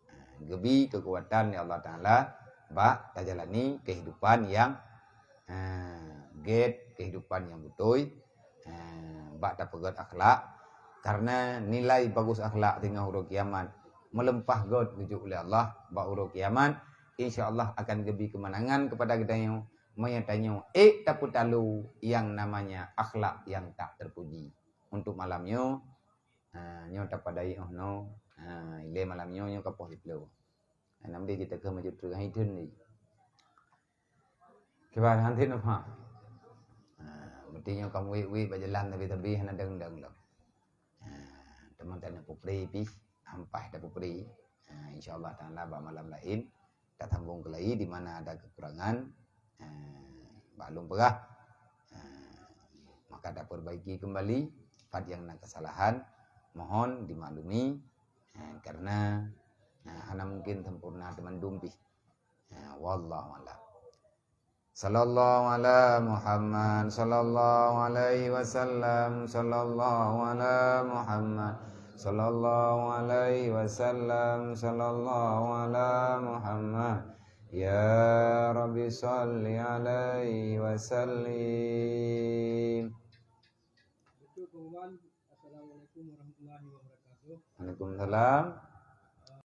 Ha, geubi keukuatan lé Allah Taala bak tajalani kehidupan nyang, ha, gèt, kehidupan nyang beutôi, ha, bak tapeugöt akhlak. Karena nilai bagus akhlak singoh uroe kiamat, meuleumpah göt geujok lé Allah bak uroe kiamat, insya Allah akan geubi keumanangan keupada geutanyoe, meunyoe tanyoe ék tapeutalo nyang namanya akhlak nyang tak terpuji. Untuk malam nyoe, ha, nyoe tapadai 'oh noe, ha, ilèe malam nyoe, nyoe ka poh siplôh. Ha, nam deh jiteuka maju terus hai thon ni. Kiban han thon apa? Ha, meuti nyoe kamoe wék-wék bak jalan tabi-tabi hana deng-deng lom. Ha, teuma taneuk peupré pih, ampah tapeupré. Ha, insya Allah Taala bak malam laén tasambong keulai di mana ada kekurangan, ha, bak lôn peugah. Ha, maka taperbaiki kembali pat nyang na kesalahan, mohon dimaklumi, ha, karena, ha, hana mungkin sempurna teumandum pih. Ha, wallahu a'lam. Sallallahu ala Muhammad, sallallahu alaihi wasallam, sallallahu ala Muhammad, sallallahu alaihi wasallam, sallallahu ala Muhammad. Ya Rabbi salli alaihi wasallim. Assalamualaikum warahmatullahi wabarakatuh. Waalaikumsalam.